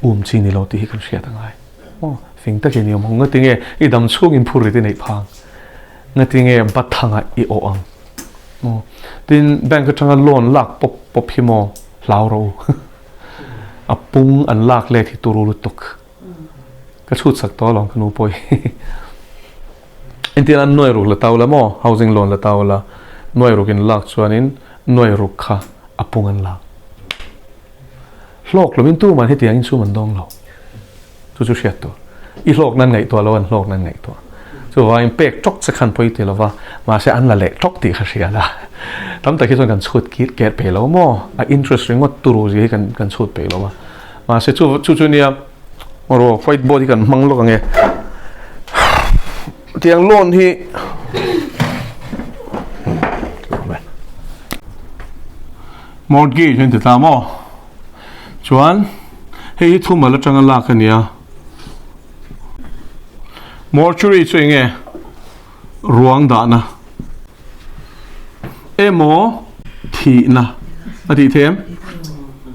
um chi ni lo tih hi kan hriat a ngai. Aw, fing takin i awm ang. Ngatinge i dam chhungin phur rit i neih phang? Ngatinge bathangah i awh ang? Aw, tin bank atanga loan lak pawp pawp hi maw hlau rawh u. A pung an lak let hi turu lutuk. Ka chhut sak tawh alawm ka nu pawh hi. Entir an nuai ruk la tau la maw, housing loan la tau la, nuai ruk in lak chuanin nuai ruk kha a pung an lak. Hlawk lovin tuman hetiang in sum an dawng lo. Chu chu hriat tur. I hlawk nan ngaihtuah lo, an hlawk nan ngaihtuah. Chuvangin pek tawk che khan pawi ti lova, mahse an la leh tawk tih kha hria la. Tam tak hi chuan kan chhut kir ker peih lo maw? A interest ringawt turu zia hi kan kan chhut peih lo a. Mahse chu chu chu nia rawh white board hi kan hmang lawk ang e. Tiang loan hi Mortgage an ti ta maw? Chuan hei hi thumal atanga lak a nia. Mortuary chu eng nge? Ruang dahna emaw thihna a tih theih em?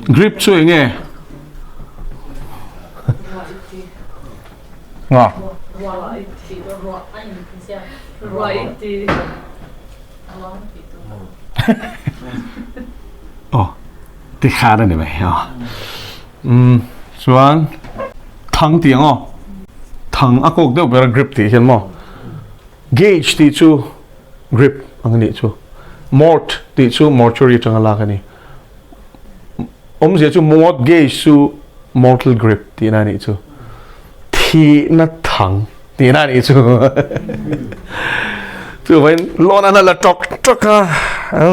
Grip chu eng nge? Nga. Aw ti khan a ni mai aw umm chuan thang tih ang aw thang a kawk deuh ber a grip tih hian maw gauge tih chu grip ang a nih chu mort tih chu mortuary atanga lak a ni awmzia chu mortgage chu mortal grip tihna a nih chu thihna thang Tihna a nih chu. Chuvain loan an la ṭawk ṭawk a,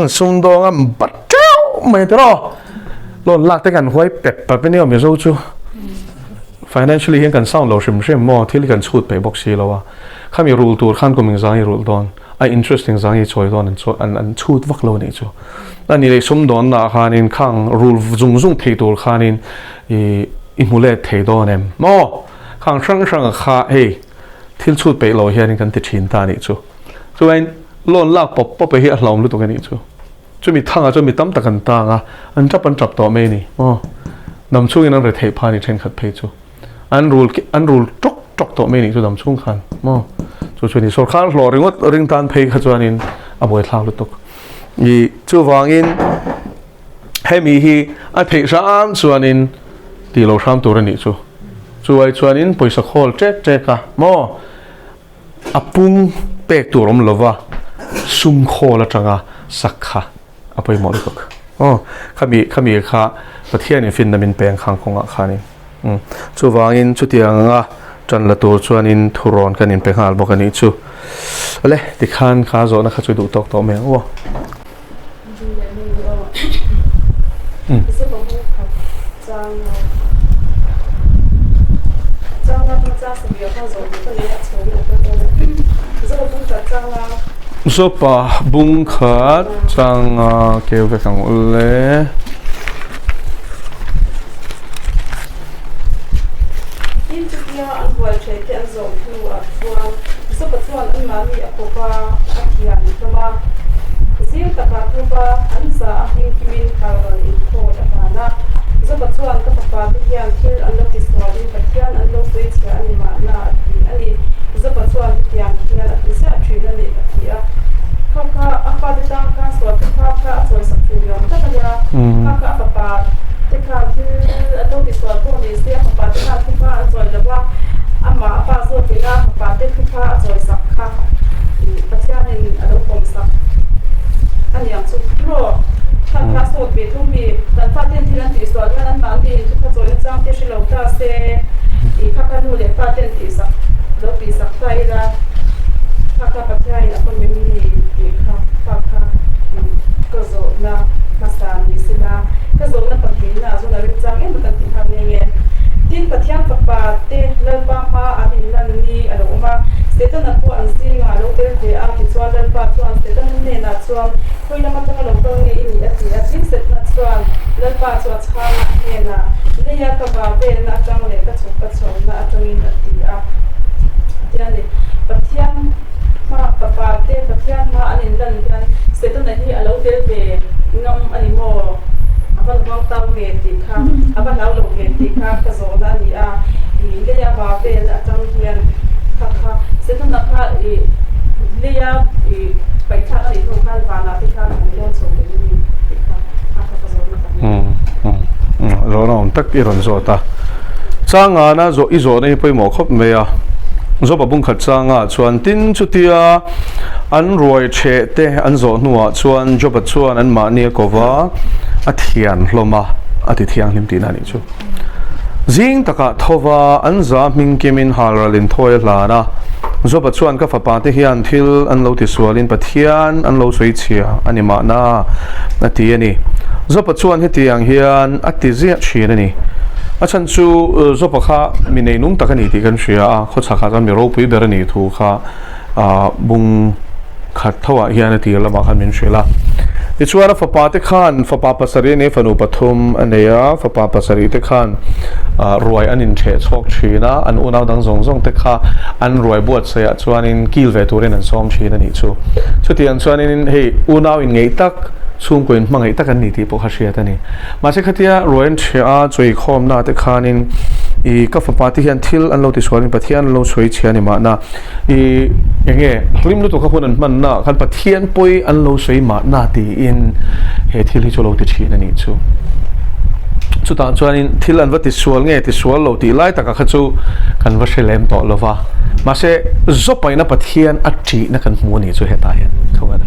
sumdawng a bat ṭeuh mai tiraw. Loan lak te kan huai pep pep a nia Mizo chu. Financially hian kan sound lo hrim hrim maw, thil hi kan chhut peih bawk si lo a. Khami rul tur khan kum engzang i rulh dawn, a interest engzang i chawi dawn an an chhut vak lo a nih chu. A ni leh sumdawnna ah khanin khang rul zung zung thei tur khanin i i hmu let thei dawn em maw. Khang hrang hrang a kha hei thil chhut peih lo hianin kan ti thin ta a nih chu. Chuan loan lak pawp pawp hi a hlauhawm lutuk a nih chu. Chumi thangah chuan mi tam tak an tang a, an tap an tap tawh mai a ni. Aw, dam chhungin an retheih phah a ni thenkhat phei chu. An rul an rul tawk tawk tawh mai a nih chu dam chhung khan. Maw chu chu a ni. Sawrkar hlawh ringawt ring tan phei kha chuanin a buaithlak lutuk. I chuvangin hemi hi a theih hram chuanin tih lo hram tur a nih chu. Chuai chuanin pawisa khawl ṭek ṭek a maw a pung pek tur awm lova sum khawl aṭanga sak kha a pawimawh lutuk. Aw khami khami kha Pathianin finna min peng khang kawngah khanin umm chuvangin chutiang anga ṭan la tur chuanin thurawn kan inpe nghal bawk a nih chu. Awle tikhan kha zawhna kha chu duh tawk tawh mai ang aw. Zopa bung khat changa keu vek ang ule. Tin chutia an buai ṭhe te an zawh hnuah chuan. Joba chuan anmahni a kawp a, a thian hlawm a. Zing takah thupa an za a hming kimin kalral inkhawt a hlan a. Joba chuan ka fapa te hian thil an lo tisualin Pathian an lo sawi chhia a ni mahna a ti a ni. Joba chuan hetiang hian a ti ziah thin a ni a ti a. Kha kha a fate tan khan sual thupha kha a chawisak thin ni awm tak a nia. Kha kha a fapa te khan thil an lo tisual pawh ni se a fapa te khan thupha an chawi lo va, amah a pa zawkin a fapa te thupha a chawisak kha Pathianin a lo pawmsak a niang chu maw? Kha kha sawt ve thung mi kan faten thil an tihsual hian anmahni in thupha chawina chang te hre lo ta se ih kha kha nu leh paten tihsak lo tihsak ta ila kha kha Pathianin a pawm em ni tih kha kha kha ka zawhna hmasa ni sela ka zawhna pahnihna ah chuan a remchang em a kan tih nghak nghe nghe. Tin Pathian fapa te Lalpa hma an inlan ni a lo awm a, Setana pawh an zingah a lo tel ve a, tichuan Lalpa chuan Setana hnenah chuan Khawi lam atanga lo kal nge i nih? a ti a. Tin Setana chuan Lalpa chu a chhang a, a hnenah, Leia ka va velna atang leh ka chhuk ka chhohna atangin a ti a. A ti a ni. Pathian hma fapa te Pathian hma an inlan hian Setana hi a lo tel ve ngam a ni maw? A va huang tau ve tih kha, a va hlau lo ve tih kha ka zawhna a ni a. Ih leia va velna atang hian kha kha Setana kha ih leia ih paihthlak a nih hnu khan vanah te khan an lawn chho leh em ni tih kha a kha ka zawhna tak a ni. Zawhna awm tak i rawn zawt a. Changana zawh i zawhna hi pawimawh khawp mai a. Zawpa bungkhat changah chuan tin chutia an ruai theh te an zawh hnuah chuan Joba chuan anmahni a ko va, a thian hlawm a, a ti thianghlim tihna a nih chu. Zing takah tho va, an za hming kimin halral inthawi a hlan a. Joba chuan ka fapa te hian thil an lo tisualin Pathian an lo sawi chhia a ni mahna a ti a ni. Joba chuan hetiang hian a ti ziah thin a ni. A chhan chu Joba kha mi neinung tak a ni tih kan hria a, khawchhakah chuan mi ropui ber a nih thu kha bung khat tho ah hian a tir lamah khan min hrilh a. Tichuan a fapa te khan fapa pasarih a nei a, fanu pathum a nei a, fapa pasarih te khan ruai an intheh chhawk thin a, an unau dang zawng zawng te kha an ruai buatsaih ah chuanin kil ve turin an sawm thin a nih chu. Chutiang chuanin hei unau inngeih tak, chhungkaw inhmangaih tak an ni tih pawh kha hriat a ni. Mahse khatia ruai an ṭheh a, chawikhawmna te khanin ih ka fapa te hian thil an lo tisualin Pathian an lo sawi chhia a ni mahna, I enge hlim lutuk a hun an hman na khan Pathian pawi an lo sawi mahna tiin he thil hi chu lo ti thin a nih chu. Chutah chuanin thil an va tisual nge tisual lo tih lai taka kha chu kan va hre lem tawh lova. Mahse Zopaina Pathian a ṭihna kan hmu a nih chu hetah hian thung a.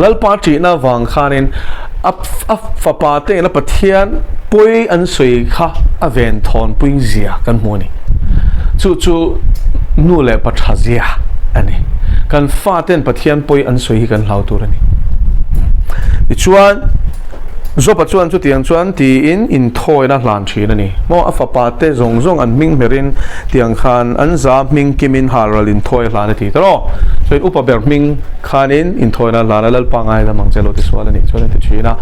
Lalpa ṭihna vang khanin a a fapa te ina Pathian pawi an sawi kha a ven thawn pui zia kan hmu a ni. Chu chu nu leh pa tha zia a ni. Kan faten Pathian pawi an sawi hi kan hlau tur a ni. Tichuan, Joba chuan chutiang chuan tiin inthawina hlan thin a ni. Maw a fapa te zawng zawng an hming hmerin tiang khan an za hming kimin halral inthawi a hlan a ti ta rawh. Chuan upa ber hming khanin inthawina hlan a Lalpa ngaidam ang che lo ti sual a nih chuan a ti thin a.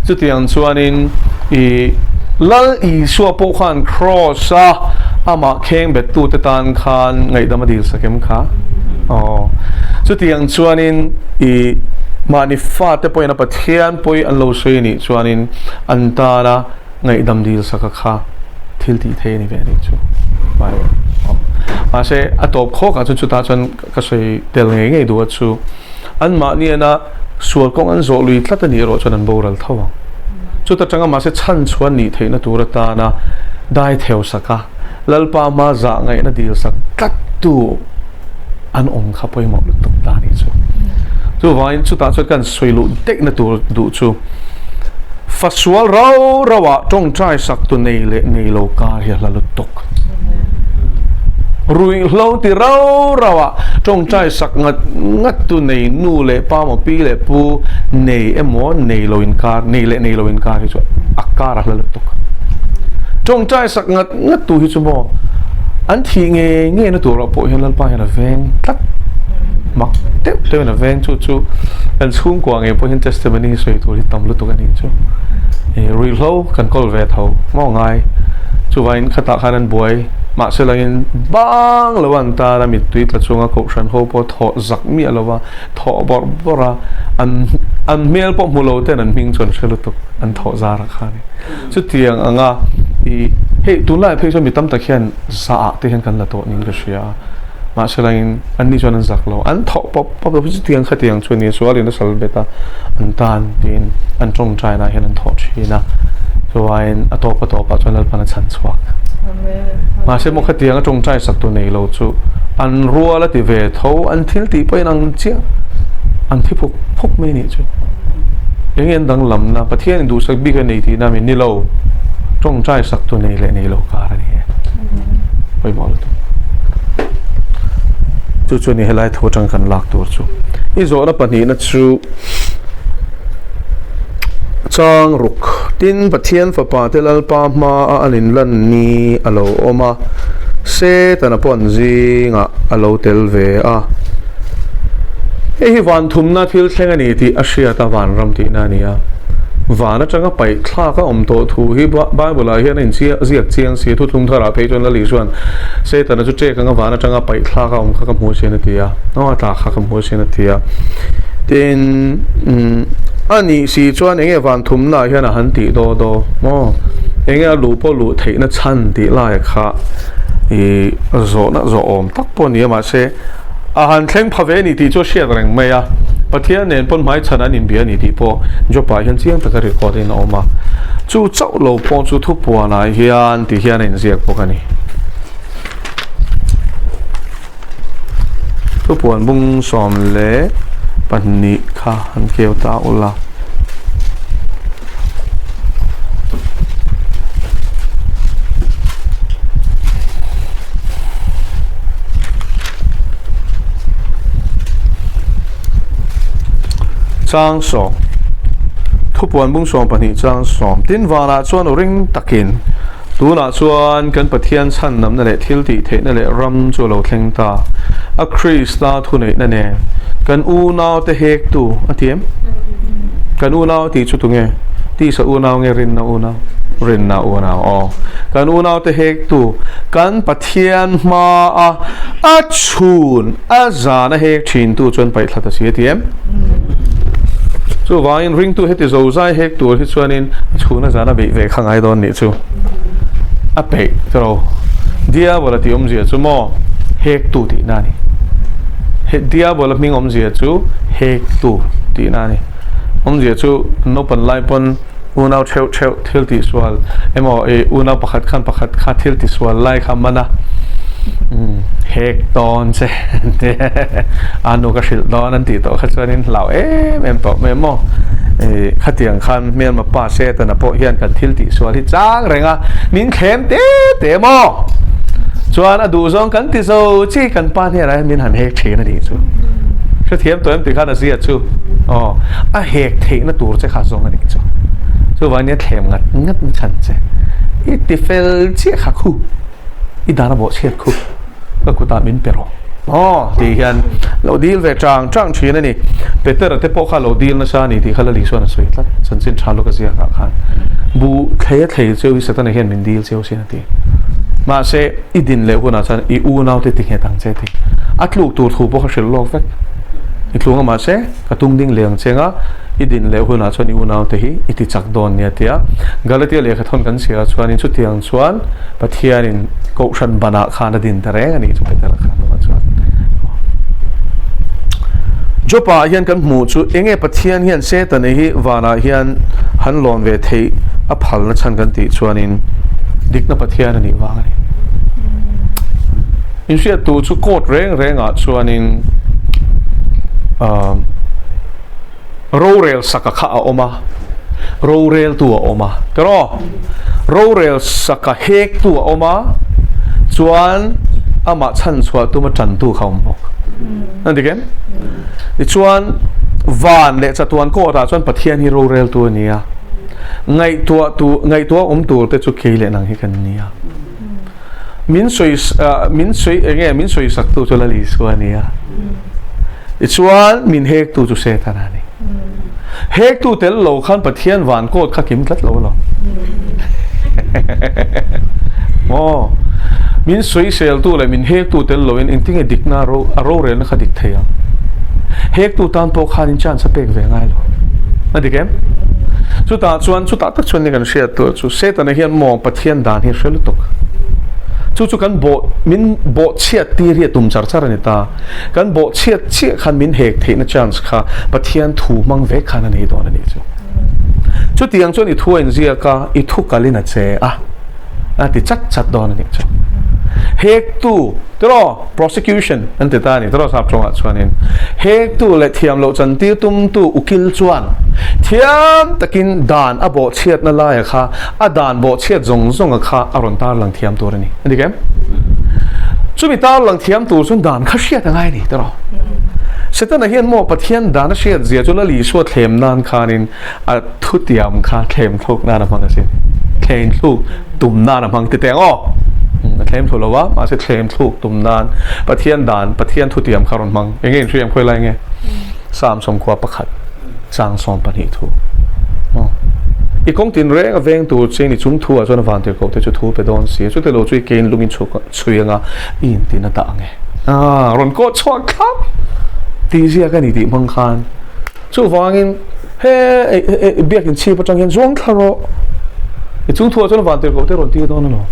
Chutiang chuanin i Lal Isua pawh khan Kraws a amah kheng bettute tan khan ngaihdam a dil sak em kha? Aw. Chutiang chuanin i mahni fate pawhin a Pathian pawi an lo sawi anih chuanin an tana ngaihdam dil sak a kha thil tih thei a ni ve anih chu. Mahse a tawp khawkah chuan chutah chuan Ka sawi tel ngei ngei duh a chu anmahni ena sual kawng an zawh lui tlat a nih erawh chuan an boral tho ang. Chuta tanga mahse chhan chhuan nih theihna tur atana dai theu sak a, Lalpa hma zah ngaihna dil sak tlat tu an awm kha pawimawh lutuk ta a nih chu. Chuvangin chutah chuan kan sawi luh daihna tur duh chu fa sual rau rau ah tawngtai sak tu nei leh nei lo kar hi a hla lutuk. Ruihhlo ti rau rau ah tawngtai sak ngat ngat tu nei nu leh pa maw pi leh pu nei emaw nei lo inkar nei leh nei lo inkar hi chu a kar a hla lutuk. Tawngtai sak ngat ngat tu hi chu maw an thih ngei ngei na turah pawh hian Lalpa hian a veng tlat. Mak deuh deuhin a veng chu chu kan chhungkua ngei pawh hian testimony hi sawi tur hi tam lutuk a nih chu. Ih ruihhlo kan kawl ve tho maw ngai. Chuvangin khatah khan an buai mahse langin bang lo an tan a mittui tla chunga kohhran ho pawh thawh zak miah lo va thawh bawrh bawrh a an an hmel pawh hmu lo ten an hming chu an hre lutuk an thawh zarah khan. Chutiang anga ih hei tunlaiah phei chuan mi tam tak hian zah ah te hian kan la tawh niin ka hria a. Mahse langin anni chuan an zak lo. An thawh pawp pawp lo. Chutiang khatiang chu a ni. Sualin a sal bet a, an tan tiin an tawngtainah hian an thawh thin a. Chuaiin a tawp a tawpah chuan Lalpan a chhan chhuak. Mahse maw khatiang a tawngtai sak tu nei lo chu an rual a ti ve tho, an thil tih pawhin ang chiah an thi phuk phuk mai nih chu. Eng an danglamna Pathianin duhsak bik a nei tihna min ni lo. Tawngtai sak tu nei leh nei lo kar a ni e. Pawimawh lutuk. Chu chu ni helai thu atang kan lak tur chu. I zawhna pahnihna chu chang ruk. Tin, Pathian fapa te Lalpa hmaa an inlan ni a lo awm a, Setana pawh an zingah a lo tel ve a. Hei hi van thumna thil thleng a ni tih a hriat a, vanram tihna a ni a. Van atanga paih thlak a awm tawh thu hi Bible-ah hian a inziak chiang si a, thuthlung tharah phei chuan Lali chuan Setana chu ṭek anga van atanga paih thlak a awm kha ka hmu asin a ti a, aw a tla kha ka hmu asin a ti a. Tin, a nih si chuan enge van thumnaah hian a han tih daw daw maw? Enge a luh pawh luh theihna chhan tih lai kha ih zawhna zawh awm tak pawh a ni a, mahse a han thleng pha ve a ni tih chu a hriat reng mai a. Pathian nen pawn hmaichhan an inbia a ni tih pawh Job-ah hian chiang taka record in a awm a. Chu chauh lo pawh chu thupuanah hian ti hian a inziak bawk a ni. Thupuan bung 12 kha han keu ta ula. Chang sawm Thupuan bung 12 chang sawm Tin vanah chuan u ring takin Tunah chuan kan Pathian chhandamna leh thil tih theihna leh ram chu a lo thleng ta. A Krista thuneihna nen kan unaute hektu a ti em? Kan unau tih chu tunge? Tisa unau nge rinna unau? Rinna unau aw. Kan unaute hektu kan Pathian hmaa a chhun a zana hek thintu chuan paihthla ta si a ti em? Chuvangin ringtu heti zozai hek tur hi chuanin a chhun a zan a beih ve kha ngai dawn nih chu a peih tawh Diabola tih awmzia chu maw hektu tihna a ni. He Diabola hming awmzia chu hektu tihna a ni. Awmzia chu naupang lai pawn unau theuh theuh thil tihsual emaw ih unau pakhat khan pakhat kha thil tisual lai kha man a hek dawn che a nu ka hrilh dawn an tih tawh kha chuanin hlau em em tawh mai maw ih khatiang khan hmelma pa Setana pawh hian kan thil tihsual hi chang reng a min thlem te te maw chuan a duh zawng kan ti zo chi kan pa hnenah hian min han hek thin a nih chu hrethiam tawh em tih khan a zia chu aw a hek theihna tur che kha zawng a nih chu chuvangin nia thlem ngat ngat chhan che i ti fel chiah kha khu i dan a bawh chhiat khu ka kutah min pe rawh aw tih hian lo dil ve chang chang thin a ni Petera te pawh kha lo dil nasa a ni tih kha Lali chuan a sawi tlat chanchin tha lawk a ziak ah khan bu thlei a thlei cheu hi Satana hian min dil cheu sin a ti mahse i din leh hunah chuan i unau te ti nghet ang che tih a tluk tur thu pawh kha hrilh lawk vek i tlung a mahse ka tum ding leh ang cheng a i din leh hunah chuan i unaute hi i ti chak dawn nia tia Galatia lehkha thawn kan chhiar chuanin chutiang chuan Pathianin Kohhran banah khan a din ta reng a nih chu Petera khan awm a chuan Job-ah hian kan hmuh chu enge Pathian hian Setana hi vanah hian han lawn ve theih a phalna chhan kan tih chuanin dikna Pathian a nih vang a ni. Inhriattu chu court reng rengah chuanin ah Rorel saka kha a awm a, roreltu a awm a, tiraw? Rorel saka hektu a awm a, chuan amah chhanchhuah tuma tantu kha a awm bawk. An dik em? Tichuan, van leh chatuan court-ah chuan Pathian hi roreltu a ni a, ngaihtuah tu, ngaihtuah awm tur te chu kei leh nang hi kan ni a. Min sawi, min sawi, eng nge, min sawisaktu chu Lal Isua a ni a. Tichuan, min hektu chu Setana a ni. Hektu tel lo khan Pathian van kawt kha kim tlat lo alawm. Maw? Min sawiseltu leh min hektu tel loin engtinge dikna a rorelna kha dik thei ang? Hektu tan pawh khanin chance a pek ve ngai lo. A dik em? Chutah chuan, chutah tak chuan ni kan hriat tur chu Setana hian maw Pathian dan hi hre lutuk. Chu chu kan bawh, min bawhchhiat tir hi a tum char char a ni ta. Kan bawhchhiat chiah khan min hek theihna chance kha Pathian thu hmang vek khan a nei dawn a nih chu. Chutiang chuan i thu a inziak a, i thu kalin a che a, a ti chat chat dawn a nih chu. Hektu, tiraw, prosecution an ti ta a ni, tiraw sap tawngah chuanin hektu leh thiam loh chantir tumtu ukil chuan thiam takin dan a bawhchhiatna laia kha a dan bawhchhiat zawng zawnga kha a rawn tarlang thiam tur a ni. A dik em? Chumi tarlang thiam tur chuan dan kha hriat a ngai a ni tiraw? Setana hian maw Pathian dan a hriat zia chu Lal Isua thlem nan khanin a thutiam kha thlem thluk nan a hmang asin. Thlem thluk tum nan a hmang ti teng aw. A thlem thlu lo a, mahse thlem thluk tum nan Pathian dan, Pathian thutiam kha a rawn hmang. Enge inhriam khawi lai nge? Psalm 91. Chang 12 thu. I kawng tin reng a veng tur chiang i chung thu ah chuan a van tirhkoh te chu thu pe dawn si. Chute lo chu i kein lungin chhuk chhui anga i intin a dah ang e. Aaa rawn kawh chhuak thlap tih ziak a ni tih hmang khan. Chuvangin he i biakin chhip atang hian zuang thla rawh. I chung thu ah chuan a van tirhkoh te rawn tir dawn alawm.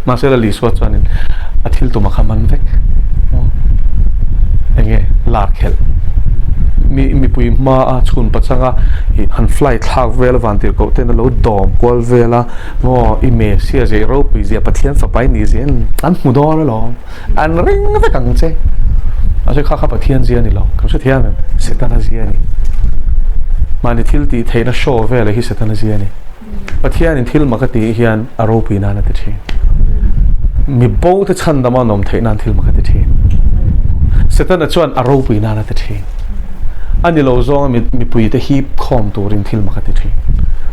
Mahse la Lisua chuanin a thil tum a kha man vek. Enge lar khelh. Mi mipui hma a chhun pachanga i han fly thlak vel a van tir koh ten a lo dawm kual vel a maw i Messia zia i ropui zia Pathian fapa i nih zia in an hmu dawn alawm. An ring vek ang che. Mahse kha kha Pathian zia a ni lo. Kan hrethiam em? Setana zia a ni. Mahni thil tih theihna show vel hi Setana zia a ni. Pathianin thil mak a tih hian a ropui nan a ti thin. Mi bo te chhandam a nawm theih nan thil mak a ti thin. Setana chuan a ropui nan a ti thin. A ni lo zawnga mi mipui te hip khawm turin thil mak a ti thin.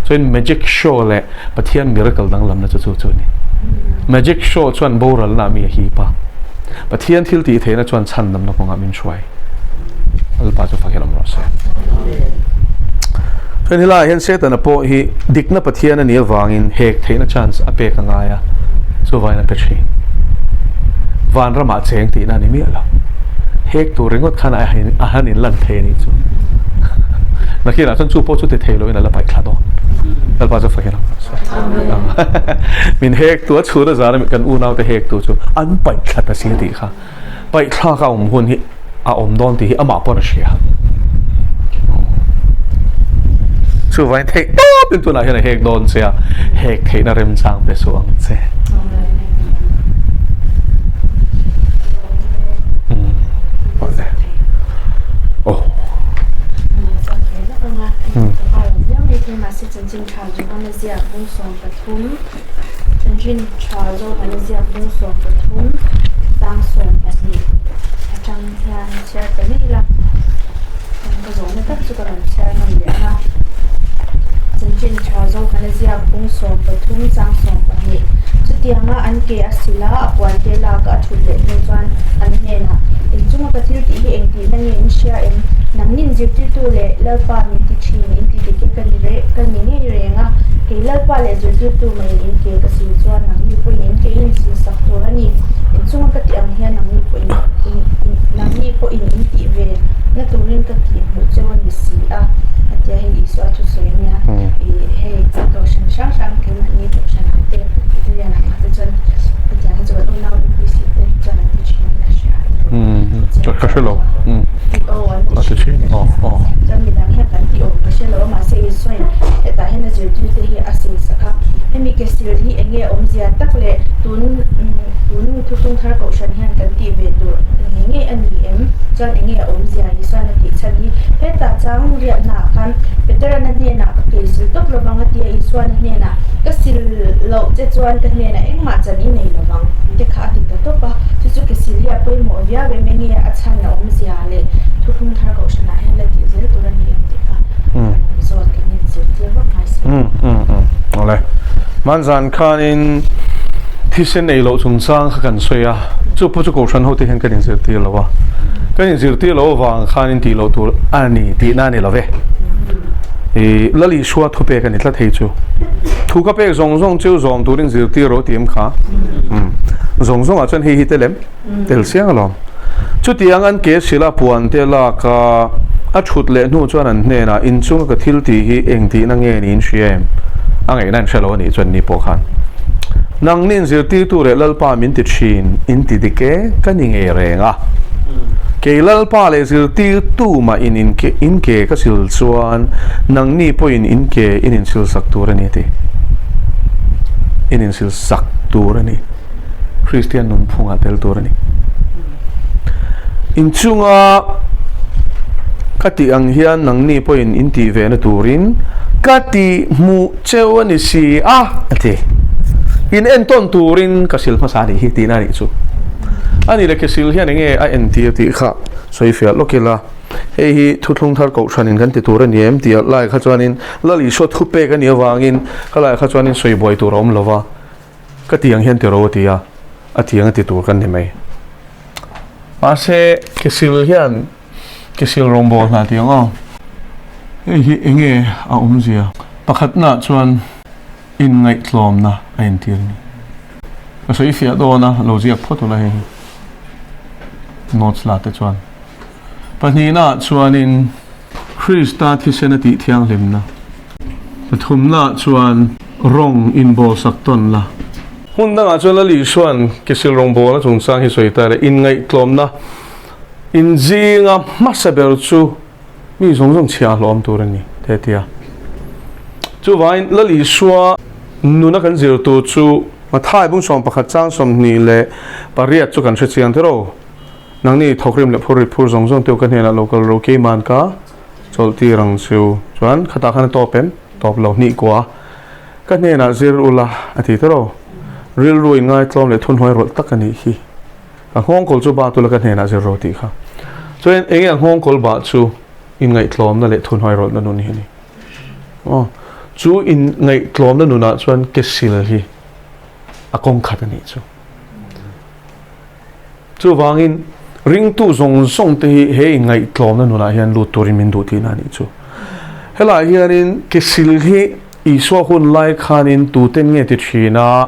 Chuan magic show leh Pathian miracle danglamna chu chu chu a ni. Magic show chuan boralna ah mi a hip a. Pathian thil tih theihna chuan chhandamna kawngah min hruai. Lalpa chu fak hian awm rawh se. Chuan helaiah hian Setana pawh hi dikna Pathian a nih avangin hek theihna chance a pek a ngai a, chuvangin a pe thin. Vanramah cheng tihna a ni miah lo. Hek tur ringawt khan a han inlan thei a nih chu. Nakinah chuan chu pawh chu ti thei loin a la paih thla dawn. Lalpa chu fak hian awm rawh se. Min hek tu a chhun a zan a kan unaute hek tu chu an paih thla ta si a tih kha. Paihthlak a awm hun hi a awm dawn tih hi amah pawn a hria. Chuvangin theih tawp in tunah hian a hek dawn che a, hek theihna remchang pe suh ang che. Chanchin tha Zohana ziak bung 13 chang 12 atang hian chhiar ta ngei la, chuan ka zawhna tak chu ka rawn chhiar ngam leh ang a. Chanchin tha Zohana ziak bung 13 chang 12 Chutianga an ke a sil a, a puan te lak a thut leh hnu chuan an hnenah, Inchunga ka thil tih hi engtihna nge in hria em? Nangnin zirtirtu leh Lalpa min ti thin, in ti dik e ka ni reh, ka ni ngei reng a. Kei Lalpa leh zirtirtu maiin in ke ka sil chuan nangni pawhin in ke in sil sak tur a ni. Inchunga ka tih ang hian nangni pawhin in in nangni pawhin in tih ve na turin ka tih hmuh cheu a ni si a, a tia hei Isua chu sawi a nia. Ih hei kohhran hrang hrang keimahni kohhran ang te Italian ang te chuan hetiang hi chu kan unau UPC te chuan an ti thin ka hria a ni. Ka hre lo. Aw an ti thin ka hria. Chuan midang hian kan tih awm ka hre lo a mahse Isuain hetah hian a zirtirte hi a sil sak a. Hemi ke sil hi eng nge awmzia tak leh tun tun thuthlung thar kohhran hian kan tih ve tur ngei ngei a ni em? Chuan eng nge a awmzia Isuain a tih chhan hi hetah chang riahnaah khan Petera'n a hnenah ka ke sil tawp lovang a ti a, Isuain a hnenah ka sil loh che chuan ka hnenah engmah chan i nei lovang te kha a ti ta tawp a. Chu chu ke sil hi a pawimawh viau em? Eng nge a chhan a awmzia leh thuthlung thar kohhranah hian la tih zel tur a ni em tih kha kan zawt kan inzirtir vak ngai si lo. Awle. Hmanzan khanin. Thisen ei loh chungchang kha kan sawi a, chu pawh chu Kohhran hote hian kan inzirtir lo a, kan inzirtir loh avang khan in tih loh tur a ni tihna a ni lo ve. I Lal Isua thupek a ni tlat hei chu. Thu ka pek zawng zawng chu zawm turin zirtir rawh tih em kha? Umm. Zawng zawngah chuan hei hi tel em? Tel chiang alawm. Chutiang an ke sila puan te lak a, a thut leh hnu chuan an hnenah inchunga ka thil tih hi eng tihna nge niin hria em? A ngaihna an hre lo a nih chuan ni pawh khan nangnin zirtirtu leh Lalpa min ti thin in ti dik e ka ni ngei reng a. Kei Lalpa leh zirtirtu mah in in ke in ke ka sil chuan nangni pawhin in ke in insil sak tur a ni ti. In insil sak tur a ni. Kristian nunphungah tel tur a ni. Inchunga ka tih ang hian nangni pawhin in tih ve na turin ka tih hmuh cheu a ni si a, a ti. In entawn turin ka sil hmasa a nih hi tihna a nih chu. A ni le ke sil hian enge a entir tih kha sawi fiah lawk ila. Hei hi thuthlung thar kohhranin kan ti tur a ni em tih lai kha chuanin Lal Isua thupek a nih avangin khalai kha chuanin sawi buai tur a awm lo va. Ka ti ang hian ti ro a ti a, a ti ang a ti tur kan ni mai. Mahse, Kesil hian Kesil rawngbâwl hna ti ang aw. Hei hi eng nge a awmzia? Pakhatnaah chuan inngaihtlawmna a intir a ni. Ka sawi fiah dawn a, lo ziak phawt ula hei hi notes la te chuan. Pahnihnaah chuanin Krista thisen a tih thianghlimna. Pathumnaah chuan rawng inbawlsak tawn la. Hmun dangah chuan Lal Isua'n Kesil rawngbawlna chungchang hi sawi ta le, inngaihtlawmna inzinga hmasa ber chu mi zawng zawng chhia hlawm tur a ni, te a ti a. Chuvangin Lal Isua nuna kan zir tur chu Mathai bung 11 chang 28 chu kan hre chiang tiraw? Nangni thawkrim leh phur rit phur zawng zawng teu ka hnenah lo kal ro keiman ka chawlh tir ang chu. Chuan khatah khan a tawp em? Tawp lo hnih kua. Ka hnenah zir ula a ti tawrh. Rilru in ngaitlawm leh thunhnuai rawlh tak a nih hi. Ka nghawngkawl chu ba tula ka hnenah zir ro tih kha. Chuan eng nge a nghawngkawl bah chu inngaihtlawmna leh thunhnuai rawlhna nun hi a ni. Aw chu inngaihtlawmna nunah chuan ke sil hi a kawng khat a nih chu. Chuvangin, ringtu zawng zawng te hi he inngaihtlawmna nunah hian lut turin min duh tihna a nih chu. Helaiah hianin kesil hi Isua hun lai khanin tuten nge ti thin a,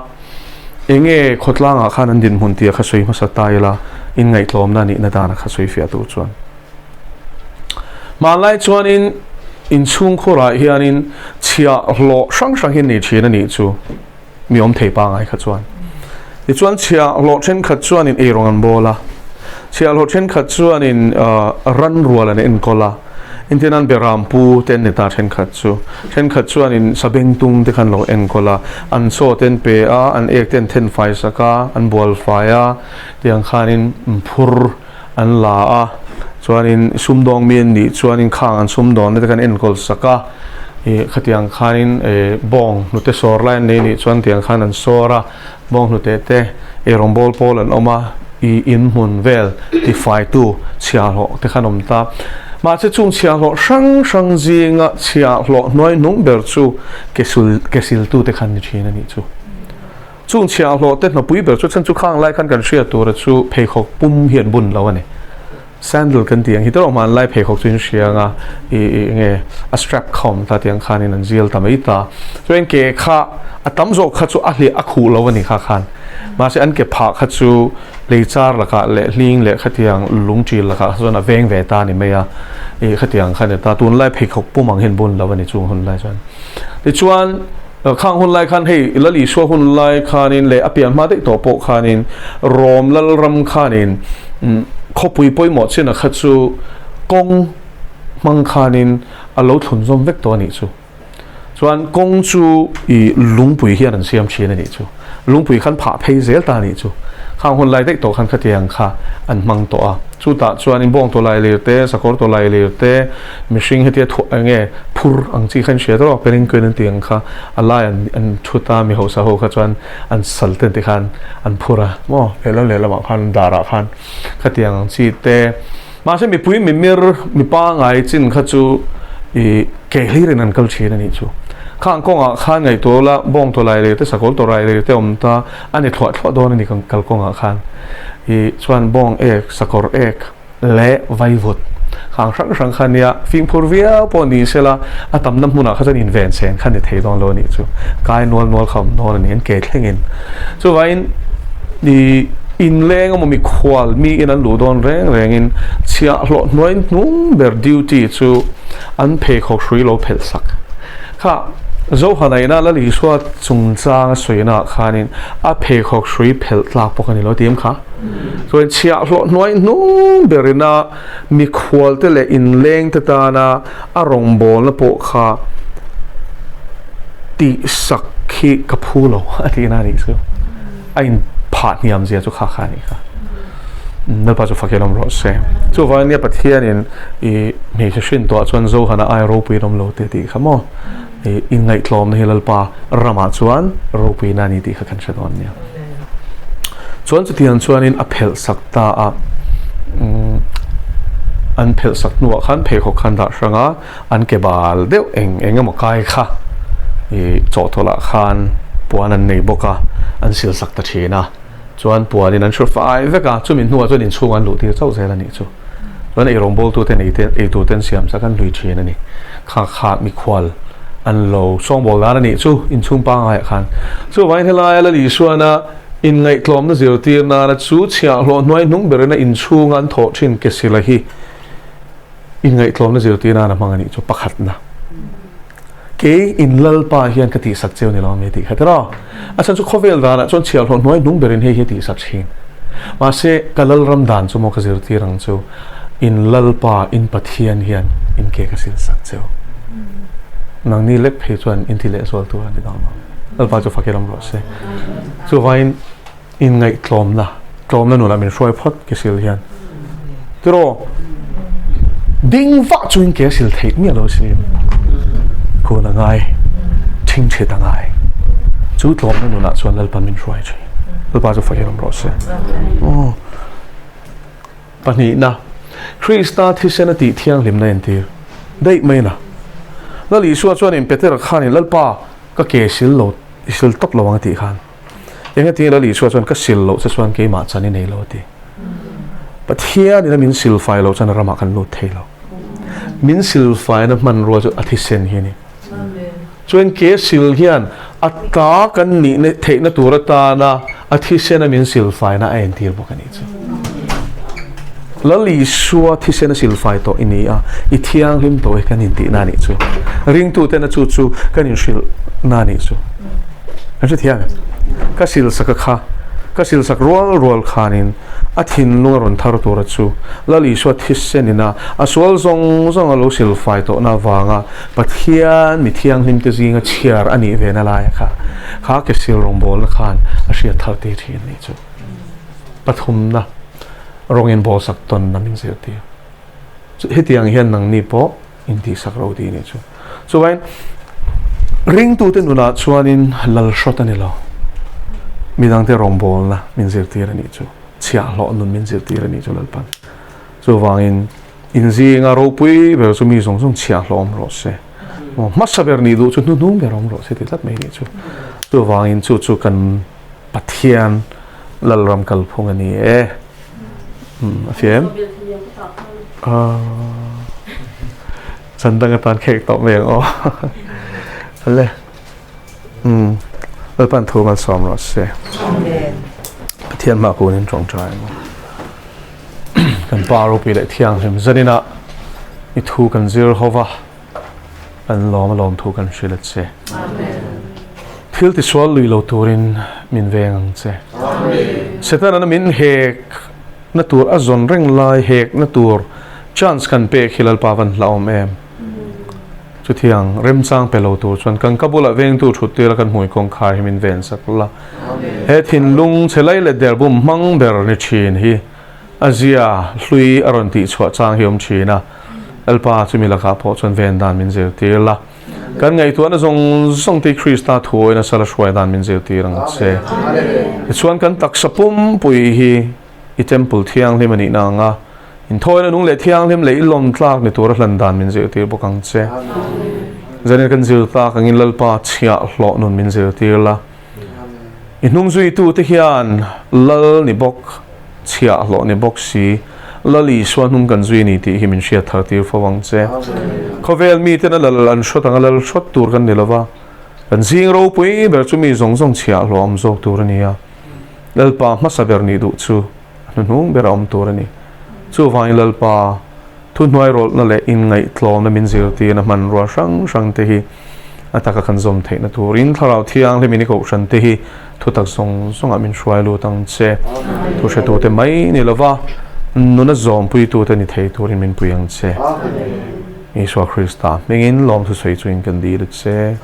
enge khawtlangah khan an dinhmun tia kha sawi hmasa ta ila, inngaihtlawmna nihna dana kha sawi fiah tur chuan. Hmanlai chuanin inchhungkhurah hianin chhiahhlawh hrang hrang hi an nei thin a nih chu. Mi awm thei pangai kha chuan. Tichuan chhiahhlawh thenkhat chuanin eirawng an bawl a, chhiahhlawh thenkhat chuanin ran rual an enkawl a, engtin an beram pu te an ni ta thenkhat chu. Thenkhat chuanin sabengtung te kha an lo enkawl a, an chaw te an pe a, an ek te an then fai sak a, an bual fai a, tiang khanin phur an la a, chuanin sumdawng mi an nih chuanin khang an sumdawnna te kha an enkawl sak a, ih khatiang khanin eh bawng hnute sawr lai an nei nih chuan tiang khan an sawr a, bawng hnute te eirawng bawl pawl an awm a, ih in hmun vel tifaitu chhiahhlawh te kha an awm ta. Mahse chung chhiahhlawh hrang hrang zinga chhiahhlawh hnuai hnung ber chu kesul kesiltute kha an ni thin a nih chu. Chung chhiahhlawh te hnapui ber chu chhan chu khang lai khan kan hriat tura chu pheikhawk pum hi an bun lo a ni. Sandal kan tih ang hi tawrh hmanlai pheikhawk chu in hria anga i i enge a strap kha awm ta tih ang khanin an zial ta mai ta. Chuan ke kha a tam zawk kha chu a hliah a khuh lo a ni kha khan. Mahse an ke phah kha chu lei char lakah leh hling leh khatiang lung ṭil lakah kha chuan a veng ve ta a ni mai a. I khatiang kha a ni ta. Tunlai pheikhawk pum ang hi an bun lo a ni chung hun lai chuan. Tichuan. Khang hun lai khan hei Lal Isua hun lai khanin leh a pian hma daih tawh pawh khanin Rom Lalram khanin khawpui pawimawh chin a kha chu kawng hmang khanin a lo thlun zawm vek tawh a nih chu. Chuan kawng chu i lungpui hian an siam thin a nih chu. Lungpui khan phah phei zel ta a nih chu. Khang hun lai daih tawh khan khatiang kha an hmang tawh a. Chutah chuanin bawng tawlai lir te, sakawr tawlai lir te, Mihring hetia thuah eng nge phur ang chi kha in hria tawh parenquin an tih ang kha a lai an an thut a mi hausa ho kha chuan an sal ten te khan an phur a maw lehlam lehlamah khan an darah khan khatiang ang chi te mahse mipui mimir mi pangai chin kha chu ih ke hlir in an kal thin a nih chu. Khang kawngah khan ngaihtuah ula, bawng tawlai leh te, sakawr tawlai leh te awm ta, a ni thluah thluah dawn a ni kal kawngah khan. Ih chuan bawng ek, sakawr ek leh vaivut khang hrang hrang kha nia, fimkhur viau pawh ni sela, a tamna hmunah kha chuan inven chhen kha ni thei dawn lo a nih chu. Kai nual nual kha awm dawn a ni, an ke thlengin. Chuvangin ih inleng emaw mikhual miin an luh dawn reng rengin chhiahhlawh hnuai hnung ber duty chu an pheikhawk hrui lo phelh sak. Kha Zohanaina Lal Isua chungchang a sawina ah khanin a pheikhawk hrui phelh tlak bawk a ni lo tih em kha? Chuan chhiahhlawh hnuai hnung berina mikhualte leh inlengte tana a rawngbawlna pawh kha tihsak hi ka phu lo a tihna a nih chu. A inphah hniam zia chu kha kha a nih kha. Lalpa chu fak in awm rawh se. Chuvangin nia Pathianin i hmeichhe hrin tawhah chuan Zohana ai ropui an awm lo tih a tih kha maw? I inngaihtlawmna hi Lalpa ramah chuan ropuina a ni tih kha kan hre dawn nia. Chuan chutiang chuanin a phelh sak ta a, an phelh sak hnuah khan pheikhawk khan dah hrang a, an ke bal deuh eng eng emaw kai kha i chawhtawlh ah khan puan an nei bawk a, an sil sak ta thin a. Chuan puanin an hru fai vek a, chumi hnuah chuan inchhung an luh tir chauh zel a nih chu. Chuan eirawngbawltute nei te, eitute an siam sak an hlui thin a ni. Kha kha mikhual an lo sawngbawl dan a nih chu inchhung pangaiah khan. Chuvangin helaia Lal Isuana inngaihtlawmna zirtir nana chu chhiahhlawh hnuai hnung berina inchhunga an thawh thin ke sila hi inngaihtlawmna zirtir nana hmang a nih chu pakhatna. Kei in Lalpa hian ka tihsak cheu ni lo ami tih kha tiraw? A chhan chu khawvel danah chuan chhiahhlawh hnuai hnung berin hei hi a tihsak thin. Mahse, ka Lalram dan chu maw ka zirtir ang chu, in Lalpa, in Pathian hian in ke ka silsak cheu. Nangni lek phei chuan in ti lehzual tur a ni dawn lo. Lalpa chu fakir awm rawh se. Chuvangin, Inngaihtlawmna, tlawmna nunah min hruai phawt ke sil hian. Tiraw, ding vah chuin ke sil theih miah lo sin. Kun a ngai, ṭhingṭhit a ngai. Chu tlawmna nunah chuan Lalpan min hruai ṭhin. Lalpa chu fakin awm rawh se. Aw. Pahnihna, Krista thisen a tih thianghlimna entir daih mai na. Lal Isua chuanin Petera khanin Lalpa ka ke sil lo, i sil tawp lo ang a tih khan. Engati Lal Isua chuan ka sil loh che chuan keimah chan i nei lo a ti. Pathianin a min sil fai loh chuan a ramah kan lut thei lo. Min sil faina hmanrua chu a thisen hi a ni. Chuan ke sil hian a ta kan nih theihna tur atana a thisen a min sil faina a entir bawk a nih chu. Lal Isua thisen a sil fai tawh i ni a, i thianghlim tawh e kan intihna a nih chu. Ringtuten a chu chu kan inhrilhna a nih chu. Kan hrethiam em? Ka silsak a kha, ka silsak rual rual khanin a thinlung a rawn thar tura chu Lal Isua thisen ina a sual zawng zawng a lo silfai tawhna avanga Pathian mi thianghlim te zinga chhiar a nih ve na laia kha, kha ke sil rawngbawlna khan a hriat thar tir thin a nih chu. Pathumna rawng inbawlsak tawnna min zirtir. Hetiang hian nangni pawh intihsak ro tih a nih chu. Chuvain ringtute nunah chuanin lal hrawt a ni lo. Midangte rawngbawlna min zirtir a nih chu. Chhiahhlawh nun min zirtir a nih chu Lalpan. Chuvangin inzinga ropui ber chu mi zawng zawng chhiahhlawh awm rawh se. Hmasa ber nih duh chu hnuhnung ber awm rawh se ti tlat mai a nih chu. Chuvangin chu chu kan Pathian Lalram kalphung a ni e. A fiam. Chan dang atan khek tawh mai ang aw. Le. Um. Lalpan thu malsawm rawh se. Amen. Pathian hma kunin tawngtai ang. Kan pa ropui leh thianghlim zanina i thu kan zir hova. Kan lawm a lawm thu kan hrilh a che. Thil tisual lui lo turin min veng ang che. Setana min hek na tur a zawn reng lai hek na tur chance kan pek hi Lalpa van hlauhawm em. Chutiang remchang pe lo tur chuan kan ka bulah vengtu thut tir a kan hmui kawngkhar hi min ven sak la. He thinlung chhe lai leh derbum hmang ber ni thin hi A zia hlui a rawn tih chhuah chang hi awm thin a, Lalpa chumi lakah pawh chuan ven dan min zirtir la. Kan ngaihtuahna zawng zawng te Krista thuawi nasa la hruai dan min zirtir ang che. Tichuan kan taksa pumpui hi i temple thianghlim a nihna ang a, inthawina nung leh thianghlim leh i lawm tlak ni tura hlan dan min zirtir bawk ang che. Zanin kan zir tak angin Lalpa chhiahhlawh nun min zirtir la. I hnungzuitute hian Lal ni bawk, chhiahhlawh ni bawk si, Lal Isua hnung kan zui a ni tih hi min hriat thar tir fo ang che. Khawvel miten a lal an hrawt ang a, lal hrawt tur kan ni lo va, kan zing ropui ber chu mi zawng zawng chhiahhlawh awm zawk tur a ni a. Lalpa hmasa ber nih duh chu a hnuhnung ber a awm tur a ni. Chuvangin Lalpa thuhnuairawlhna leh inngaihtlawmna min zirtirna hmanrua hrang hrang te hi a taka kan zawm theihna turin Thlarau Thianghlimin i kohhran te hi thutak zawng zawngah min hruai lut ang che. Thu hretute mai ni lova nuna zawmpuitute ni thei turin min pui ang che. Isua Krista hmingin lawmthu sawi chuin kan dil a che.